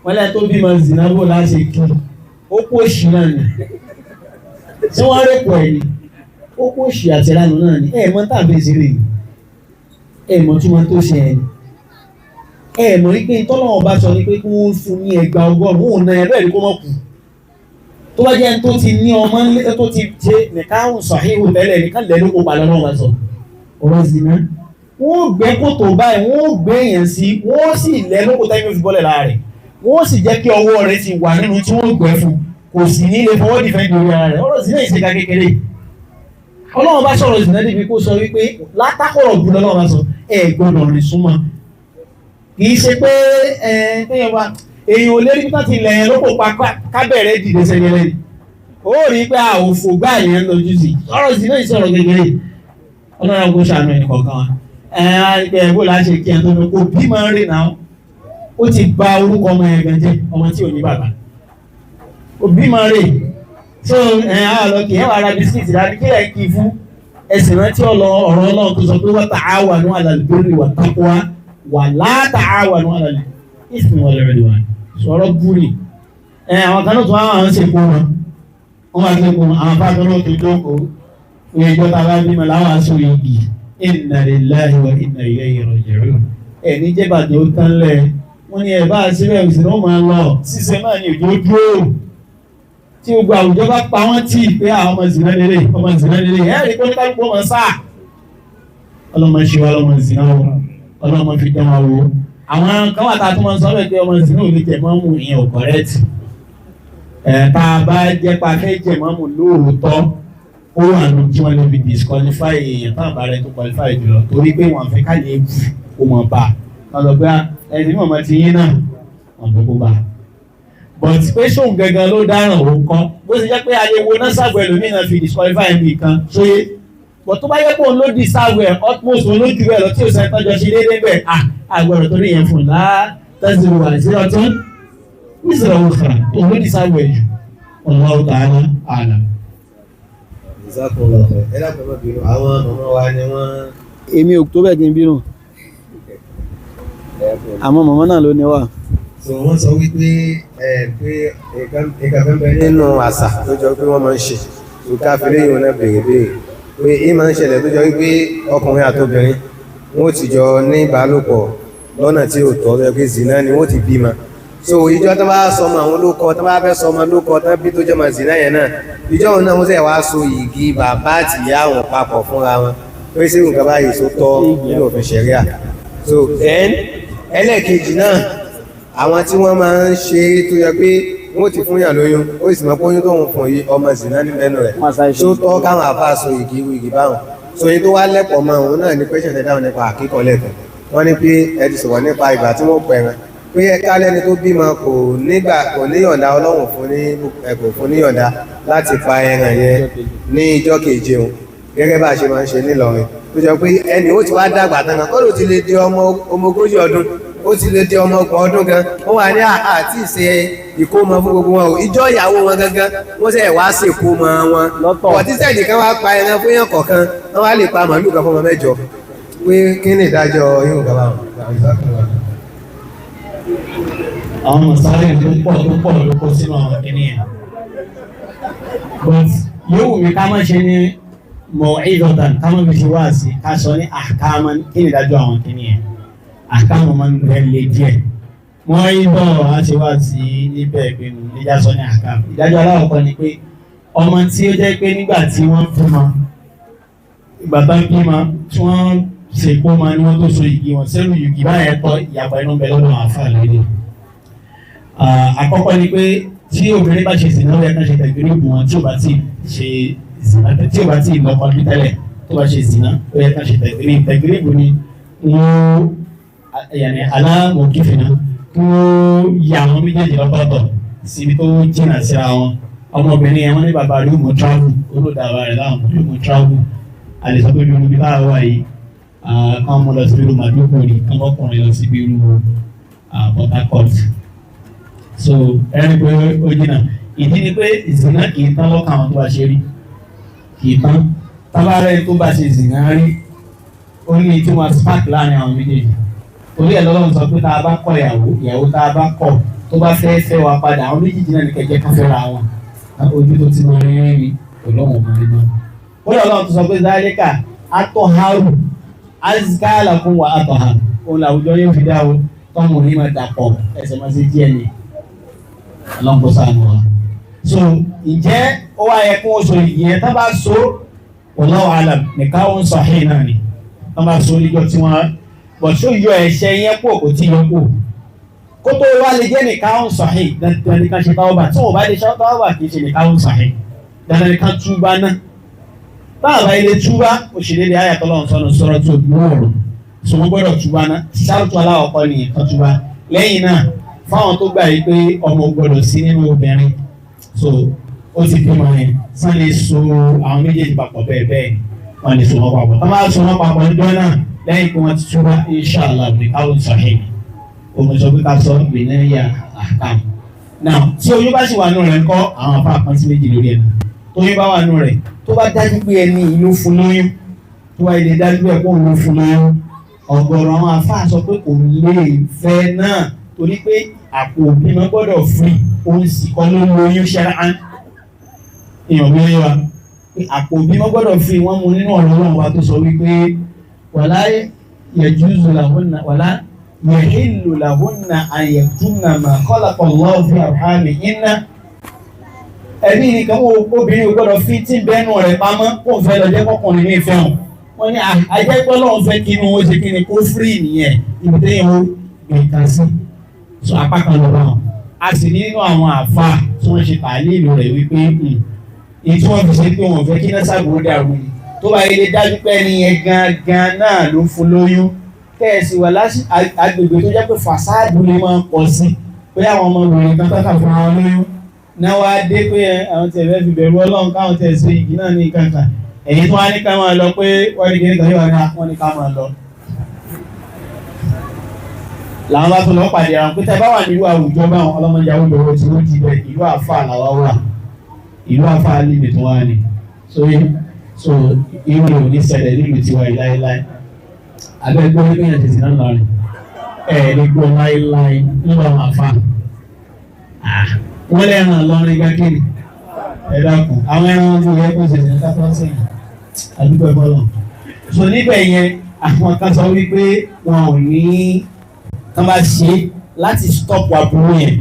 Wọ́n lẹ́yìn tó bímọ zina bò láṣẹ kí ó kó òṣì náà ni. Ṣé wọ́n rẹ̀ pọ̀ ẹ̀ ni? Ó kó òṣì àti ìranù náà ni. Ẹ mọ̀ tàbí ìṣeré yìí. Ẹ mọ̀ tí wọ́n tó ṣe ẹ̀ ni. Ẹ mọ̀ wípé tọ́lọ́wọ́n bá sọ ni pé kí wọ́n fún ní ẹgbàá 100 òun náà ẹ bẹ́ẹ̀ ni kó mọ̀ kù. Tó bá jẹ́ ẹni tó ti ní ọmọ ńlẹ́ tó ti ṣe nìkáhùn sàhíhù tẹ́lẹ̀ nìkan lẹ́nu kó balẹ̀ náà wá sọ. Ọ̀rọ̀ zina. Wọ́n gbẹ́ kòtò báyìí, wọ́n gbé èèyàn sí, wọ́n sì lẹ́ lóko tẹ́lẹ̀ fi bọ́lẹ̀ lára rẹ̀. Wọ́n sì jẹ́ kí ọwọ́ rẹ̀ ti wà nínú tí wọ́n gbẹ́ fún. Kò sì ní lè fọwọ́ dìfẹ́ gbòòrò ara rẹ̀. Ọ̀rọ̀ zina ìṣèkà kékeré. Ọlọ́run bá sọ̀rọ̀ zina débi kó sọ wípé látàkọ̀rọ̀ bù lọ́wọ́ bá sọ ẹ gbọ́dọ̀ rìn súnmọ́. Kì í ṣe pé ẹ téèyàn bá èèyàn ò lérí bí ti lẹ̀ yẹn lóko pa kábẹ̀rẹ̀ dìde sẹ́yẹrẹ ni. Ó rí i pé àwòfò gbá yẹn lójú sí. Ọ̀rọ̀ zina ìsọ̀rọ̀ kékeré. Ọlọ́run kò ṣàánú ẹnì kọ̀ọ̀kan wa. Ẹ bó la ṣe kí ẹ tó ní kó bí máa ń rìn náà. Ó ti bà orúkọ ọmọ yẹn gan jẹ́, ọmọ tí ò ní bàbá. Òbí máa rè. So ẹ á lọ kì í wà ra bisikíìtì láti kí ẹ kì í fún. Ẹsìn rántí ọ̀rọ̀ Ọlọ́run tó sọ pé wa ta'awanu 'alal birri wat taqwa wa la ta'awanu 'alal ithmi wal 'udwan. Sọ̀rọ̀ búrì. Ẹ àwọn kan náà tún àwọn ń ṣèkó wọn. Wọ́n máa ń ṣèkó wọn. Àwọn afáàfẹ́ náà tó jókòó. Ní ìjọ tá a bá bímọ láwọn aṣọ igi. Inna lillahi wa inna ilayhi raji'un. Ẹ ní jẹ́ bàjẹ́ ó tán lẹ̀. Wọ́n ní ẹ bá a síbẹ̀ òsì náà máa lọ. Ṣíṣe náà ni òjò dúró. Tí gbogbo àwùjọ bá pa wọ́n tì pé àwọn ọmọ zìnà lélẹ̀, ọmọ zìnà lélẹ̀. Ẹ rí i pé ní kálukú ọmọ sáà. Ọlọ́mọ ṣe wá lọ́mọ zìnà o. Ọlọ́mọ fi dán wa wò. Àwọn kan wà tá a tún máa ń sọ bẹ́ẹ̀ pé ọmọ zìnà ò lè jẹ mọ́mù, ìyẹn ò correct. Ẹ̀ tá a bá jẹ́ pa fẹ́ jẹ mọ́mù lóòótọ́, ó wà nù tí wọ́n lè fi disqualify èèyàn táwọn bá rẹ tó qualify jùlọ torí pé wọ́n fẹ́ ká lè bù kó mọ̀ bá a lọ pé ẹni mọ̀mọ́ ti yín náà wọ́n fẹ́ kó bá a. But pé sóun gangan ló dáràn òun kọ́ bó ṣe jẹ́ pé ayẹwo náà ṣàgbọ̀ ẹlòmíì náà fi disqualify mi kan sóyè but tó bá yẹ kó òun ló di ṣàgbọ̀ ẹ̀ utmost òun ló jù bẹ́ẹ̀ lọ tí òun ṣe tọ́jọ́ ṣe déédéé bẹ́ẹ̀ à àgbọ̀rọ̀ torí yẹn fún un lá tẹ́sí wà sí ọtún wíṣọ̀ òun fà òun ló di ṣàgbọ̀ ẹ̀ jù. Wallahu ta'ala a'lam. Jazakumullahu khair. Ẹ dákun, ẹ má bínú, àwọn màmá wa ni wọ́n. Èmi ò tó bẹ́ẹ̀ kí n bínú, àmọ́ màmá náà ló ní wà. So wọ́n sọ wípé ẹ pé nǹkan kan bẹ nínú àṣà tó jọ pé wọ́n máa ń ṣe nǹkan àfẹlẹ́ yìí, wọn náà béèrè béèrè pé èyí máa ń ṣẹlẹ̀ tó jọ wípé ọkùnrin àtobìnrin wọn ò ti jọ ní ìbálòpọ̀ lọ́nà tí ò tọ́, tó yẹ pé zina ni, wọ́n ti bímọ. So ìjọ tó bá sọmọ àwọn olókọ tó bá fẹ́ sọmọ lókọ tó bí tó jọmọ zina yẹn náà, ìjọ òun náà wọ́n sẹ̀ wá so igi bàbá àtìyá àwọn papọ̀ fúnra wọn, pé sí nǹkan báyìí tó tọ́ nínú òfin ṣẹ̀ríà? So then ẹlẹ́ẹ̀kejì náà, àwọn tí wọ́n máa ń ṣe tó yẹ pé wọ́n ti fún yàn lóyún, ó sì mọ̀ pé oyún tó ń fún yìí, ọmọ zina ní mẹ́nu rẹ̀, tó tọ́ káwọn àfa so igi irú igi báwọn? So yìí tó wá lẹ́pọ̀ mọ́ òun náà ní question tẹ̀ dáhùn nípa àkíkọ́ lẹ́ẹ̀kan. Wọ́n ní pé ẹ ti sọ̀rọ̀ nípa ìgbà tí wọ́n pẹ̀ràn, pé kálẹ́ni tó bímọ kò nígbà kò níyọ̀ǹda Ọlọ́run fún ní ẹ kò fún níyọ̀ǹda láti pa ẹran yẹn ní ìjọ́ keje òun, gẹ́gẹ́ bá a ṣe máa ń ṣe nílọrin, tó jọ pé ẹni ó ti wá dàgbà tán kan kọ́ ló ti lè di ọmọ 40 ọdún, ó ti lè di ọmọ 30 ọdún gan, wọ́n wà ní àti ìṣe ìkómọ fún gbogbo wọn o. Ìjọ ìyàwó wọn gangan wọ́n ṣe wá sí ìkómọ wọn. Lọ́tọ̀. Ọtí sẹ́ẹ̀dì kan wá pa ẹran fún yàn kọ̀ọ̀kan, wọ́n wá lè pa màálù kan fún ọmọ 8, pé kí ni ìdájọ́ yóò gbà wọn? Àwọn mọ̀sálẹ̀ tó pọ̀ tó pọ̀ ló kó sínú àwọn kìíní yẹn, but yóò wù mí ká má ṣe ní mọ̀ ìdọ̀tàn, ká má fi ṣe wá sí, ká sọ ní àkámọ́ kí ni ìdájọ́ àwọn kìíní yẹn. Àkámọ́ máa ń rẹ̀ lé díẹ̀. Mọ̀ ìdọ̀ á ṣe wá sí níbẹ̀ ìpinnu níjà sọ ní àkámọ́. Ìdájọ́ aláwọ̀kọ́ ni pé ọmọ tí ó jẹ́ pé nígbà tí wọ́n bímọ, ìgbà tá ń bímọ tí wọ́n ṣe kó ma ní wọ́n tó so igi wọn sẹ́nu igi báyẹn tọ́, ìyàpọ̀ inú bẹ lọ́dọ̀ àwọn àfáà lóde. Àkọ́kọ́ ni pé tí obìnrin bá ṣe zìnà, ó yẹ ká ṣe tẹ̀gbẹ́rẹ́ ògùn wọn. Tí ò bá ti ṣe zìnà, tí ò bá ti lọ́kọ ní tẹ́lẹ̀, tó bá ṣe zìnà, ó yẹ ká ṣe tẹ̀gbẹ́rẹ́. Tẹ̀gbẹ́rẹ́ ògùn ni wọ́n yàní alámọ̀kífìnà kí wọ́n ya àwọn méjèèjì lọ́tọ̀ọ̀tọ̀ síbi tó jìnnà síra wọn. Ọmọbìnrin yẹn, wọ́n ní bàbá rẹ̀ yóò mú travel, olódàbà rẹ̀ láwọn yóò mú travel. A lè sọ pé bí olùbí bá wà yìí, kán mú lọ síbi irú Maiduguri, kán mọ́kùnrin lọ síbi irú Port Harcourt. So ẹni pé ó jìnnà. Ìdí ni pé zina kì í tán lọ́kàn àwọn tó bá ṣe rí, kì í tán. Tábàárẹ̀ tó bá ṣe zina rí, ó ní tí wọ́n spark láàrin àwọn méjèèjì. Torí ẹ̀ lọ́lọ́run sọ pé tá a bá kọ ìyàwó, ìyàwó tá a bá kọ tó bá fẹ́ fẹ́ wa padà, àwọn méjèèjì náà ní kẹjẹ kan fẹ́ra wọn. Ojú tó ti máa rí rí ni ọlọ́run ọmọ rí náà. Ó lọ lọ́run tó sọ pé zálíkà atọ́haru azikala fún wa atọ́haru. Òun làwùjọ yóò fi dá o, tọ́mù ní máa dàpọ̀ ẹsẹ̀ máa ṣe díẹ̀ ni. Ọlọ́run kó ṣàánú wa. So ǹjẹ́ ó wá yẹ kó o sọ ìyẹn tá bá so, wallahu alam, nìkan ó ń sahih náà ni. Tá bá so níjọ́ tí wọ́n bọ̀ ṣó yọ ẹ̀ṣẹ̀ yẹn kú kò tí yọ kú. Kó tó wá lè jẹ́ nìkan ó ń sahih, dandan nìkan ṣe tawba. Tí wọ́n bá lè ṣe tawba kì í ṣe nìkan ó ń sahih. Dandan nìkan túbá náà. Táàbà ilé túbá, òṣèlérí ayàtọ̀ lọ́wọ́ sọ́nà sọ́rọ́ tó gbóòrò. So wọ́n gbọ́dọ̀ túbá náà. Ṣáàtú aláwọ̀kọ́ ni nǹkan túbá. Lẹ́yìn náà, fáwọn tó gbà yìí pé ọmọ gbọ́dọ̀ sí nínú obìnrin, so ó ti bímọ yẹn, sàn lè so àwọn méjèèjì papọ̀ bẹ́ẹ̀ bẹ́ẹ̀ ni wọ́n lè so wọ́n papọ̀. Tó máa so wọ́n papọ̀ níjọ́ náà lẹ́yìn pé wọ́n ti túbá, inshallah ní káwọn sahih. Òun sọ pé ká sọ gbìnẹ́yà ahkam. Now tí oyún bá sì wà nù rẹ̀ ńkọ́, àwọn afá kan sí méjì lórí ẹ̀ náà. Tóyún bá wà nù rẹ̀, tó bá dájú pé ẹni ìlú fún lóyún, tó wá ilé dájú pé ẹ̀kọ́ òun fún lóyún, ọ̀gọ̀rọ̀ àwọn afá sọ pé kò lè fẹ́ náà torí pé àpò òbímọ gbọ́dọ̀ free, òun sì kọ́ ló lóyún ṣẹ́rán. Èèyàn bí wọ́n wá pé àpò òbímọ gbọ́dọ̀ free, wọ́n mú nínú ọ̀rọ̀ Ọlọ́run wa tó sọ wípé wala yajuzu lahunna wala yahillu lahunna an yaktumna ma khalaqa Allahu fi arhamihinna. Ẹbí nìkan wo obìnrin ò gbọ́dọ̀ fi tí bẹ́ẹ̀nù rẹ̀ pamọ́ kó fẹ́ lọ jẹ́ kọkùnrin ní ìfẹ́ hàn. Wọ́n ní àjẹpẹ́ lọ́wọ́ fẹ́ kí inú wọn ṣe kí ni kó free nìyẹn, ibi téèyàn ó gbé kan sí. So apá kan lọ bá wọn. A sì ní nínú àwọn àfa tí wọ́n ṣe tààlí ìlú rẹ̀ wípé èyí tí wọ́n fi ṣe pé wọ́n fẹ́ kí náà ṣàgbó dàrú ni. Tó bá yẹ lè dájú pé ẹni yẹn gangan náà ló fún lóyún. Kẹ́ẹ̀sì wà lásì agbègbè tó jẹ́ pé fàsáàdù lè máa pọ̀ sí pé àwọn ọmọbìnrin kan tọ́ka fún àwọn lóyún náà wá dé pé àwọn tẹ̀ fẹ́ fi bẹ̀rù Ọlọ́run káwọn tẹ̀ ṣe igi náà ní kankan. Èyí tó wá ní ká máa lọ pé wọ́n ní kíní kan yóò wá ní wọ́n ní ká máa lọ. Làwọn bá tún lọ pàdé àwọn pé tẹ́ bá wà nílùú àwùjọ báwọn ọlọ́mọdé àwùjọ wo tí wọ́n ti bẹ̀ ìlú àfà làwa wà, ìlú àfà níbi tó wà ní. So irú rẹ̀ ò ní ṣẹlẹ̀ nílùú tiwa yìí láéláé. Abẹ́ gbọ́ wípé yẹn tètè náà lọrin ẹ̀ lè gbọ́ láéláé nílùú àwọn àfà. Wọ́n lẹ́ran lọrin gbákìrì ẹ dákun àwọn ẹran tó yẹ kó ṣẹ̀ṣẹ̀ sáfọ́ sẹ́yìn àdúgbò ẹ̀fọ́ lọ. So níbẹ̀ yẹn àwọn kan sọ wípé wọn ò ní tán bá ṣe láti stop aburú yẹn,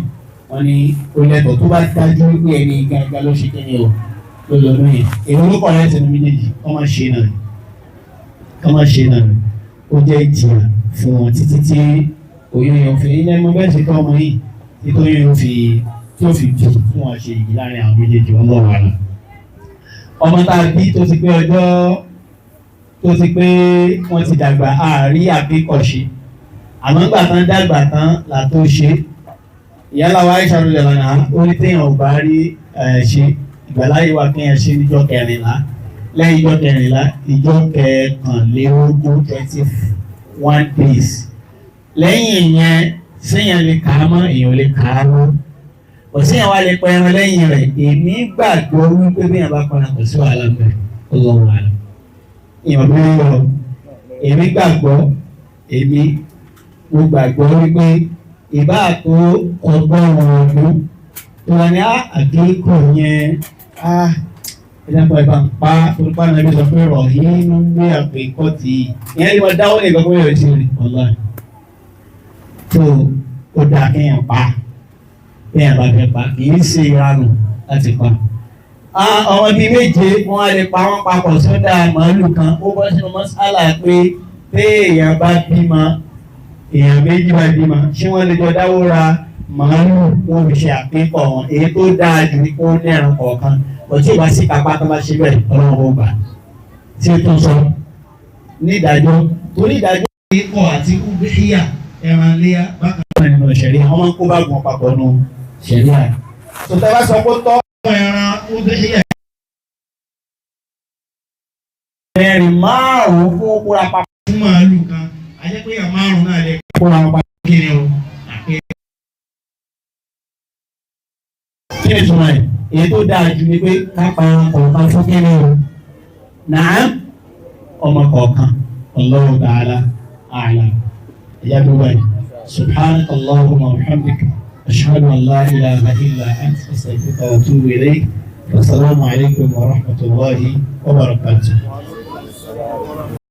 wọ́n ní ó lẹ́tọ̀ọ́ tó bá dájú wípé ẹni gangan ló ṣe kíni o ló lọ lóyún. Èmi ló kọ̀ lẹ́sẹ̀ ní méjèèjì kọ́ máa ṣe náà kọ́ máa ṣe náà ó jẹ́ ìjìyà fún wọn títí tí oyún yẹn fi ilé ẹmọ bẹ́ẹ̀ ṣe tọ́ ọmọ yìí títí oyún yẹn fi tí ó fi bí fún wọn ṣe ìyí láàrin àwọn méjèèjì wọn lọ́wọ́ àná. Ọmọ tá a bí tó ti pé ọjọ́ tó ti pé wọ́n ti dàgbà àárí àbíkọ̀ṣe, àmọ́ ńgbà tán dàgbà tán là tó ṣe. Ìyálà wa Aisha ló lọ́nà ó ní téèyàn ò bá rí ṣe ìgbàláyé wa kéèyàn ṣe níjọ́ kẹrìnlá, lẹ́yìn ìjọ́ kẹrìnlá ìjọ́ kẹkànlélógún 21 days. Lẹ́yìn ìyẹn séèyàn lè kà á mọ́, èèyàn lè kà á mọ́ kò séèyàn wá lè pa ẹran lẹ́yìn rẹ̀. Èmi gbàgbọ́ wípé bí èèyàn bá pa ẹran kò sí wàhálà mẹ́ ọlọ́run àlọ́ èèyàn bí wọ́n yọ. Èmi gbàgbọ́, èmi mo gbàgbọ́ wípé ìbá tó 100 ọdún tó wà ní àdínkù yẹn ẹ̀dàpọ̀ ìbá ń pa torípa náà bí sọ pé rọ̀hìn ń gbé àpèkọ́ tì í ìyẹn ni wọ́n dáwọ́ lè gbọ́ pé yóò ti rí ọ̀la tó ó dáa kéèyàn pa kéèyàn bá fẹ́ pa kì í ṣe ìranù láti pa. Ọmọ bíi méje wọn á lè pa wọn papọ̀ sódà màálù kan. Ó bọ́ sínú mọ́sálà pé téèyàn bá bímọ, èèyàn méjì bá bímọ, ṣé wọ́n lè jọ dáwó ra màálù wọn fi ṣe àpínkọ̀ wọn? Èyí tó dáa jù ní kó ní ẹran kọ̀ọ̀kan ọtí ìbá sí kápá tó bá ṣe bẹ́ẹ̀ ọlọ́run ó gbà. Tí ó tún sọ ní ìdájọ́ torí ìdájọ́ ikọ̀ àti ubíyà ẹran léyà bákan náà nínú ṣẹ̀ríà wọ́n máa ń kó bá gun papọ̀ nù ṣẹ̀ríà. Sọtẹ́ bá sọ pé tọ́ ẹran ubíyà mẹ́rin márùn-ún fún kóra papọ̀ fún màálù kan, a jẹ́ pé èèyàn márùn-ún náà lè kóra papọ̀ kí ni o. Kí ni ìtumọ̀ ẹ̀? Èyí tó dáa jù ni pé ká pa ẹran kọ̀ọ̀kan fún kíni o, nàá ọmọ kọ̀ọ̀kan. Allahu ta'ala a'lam. Ẹ̀yà gbogbo ẹ̀, subhanaka Allahumma wa bihamdika, ashhadu an la ilaha illa anta, astaghfiruka wa atubu ilayk. Wasalaamu alaykum wa rahmatulahi wa barakatuh.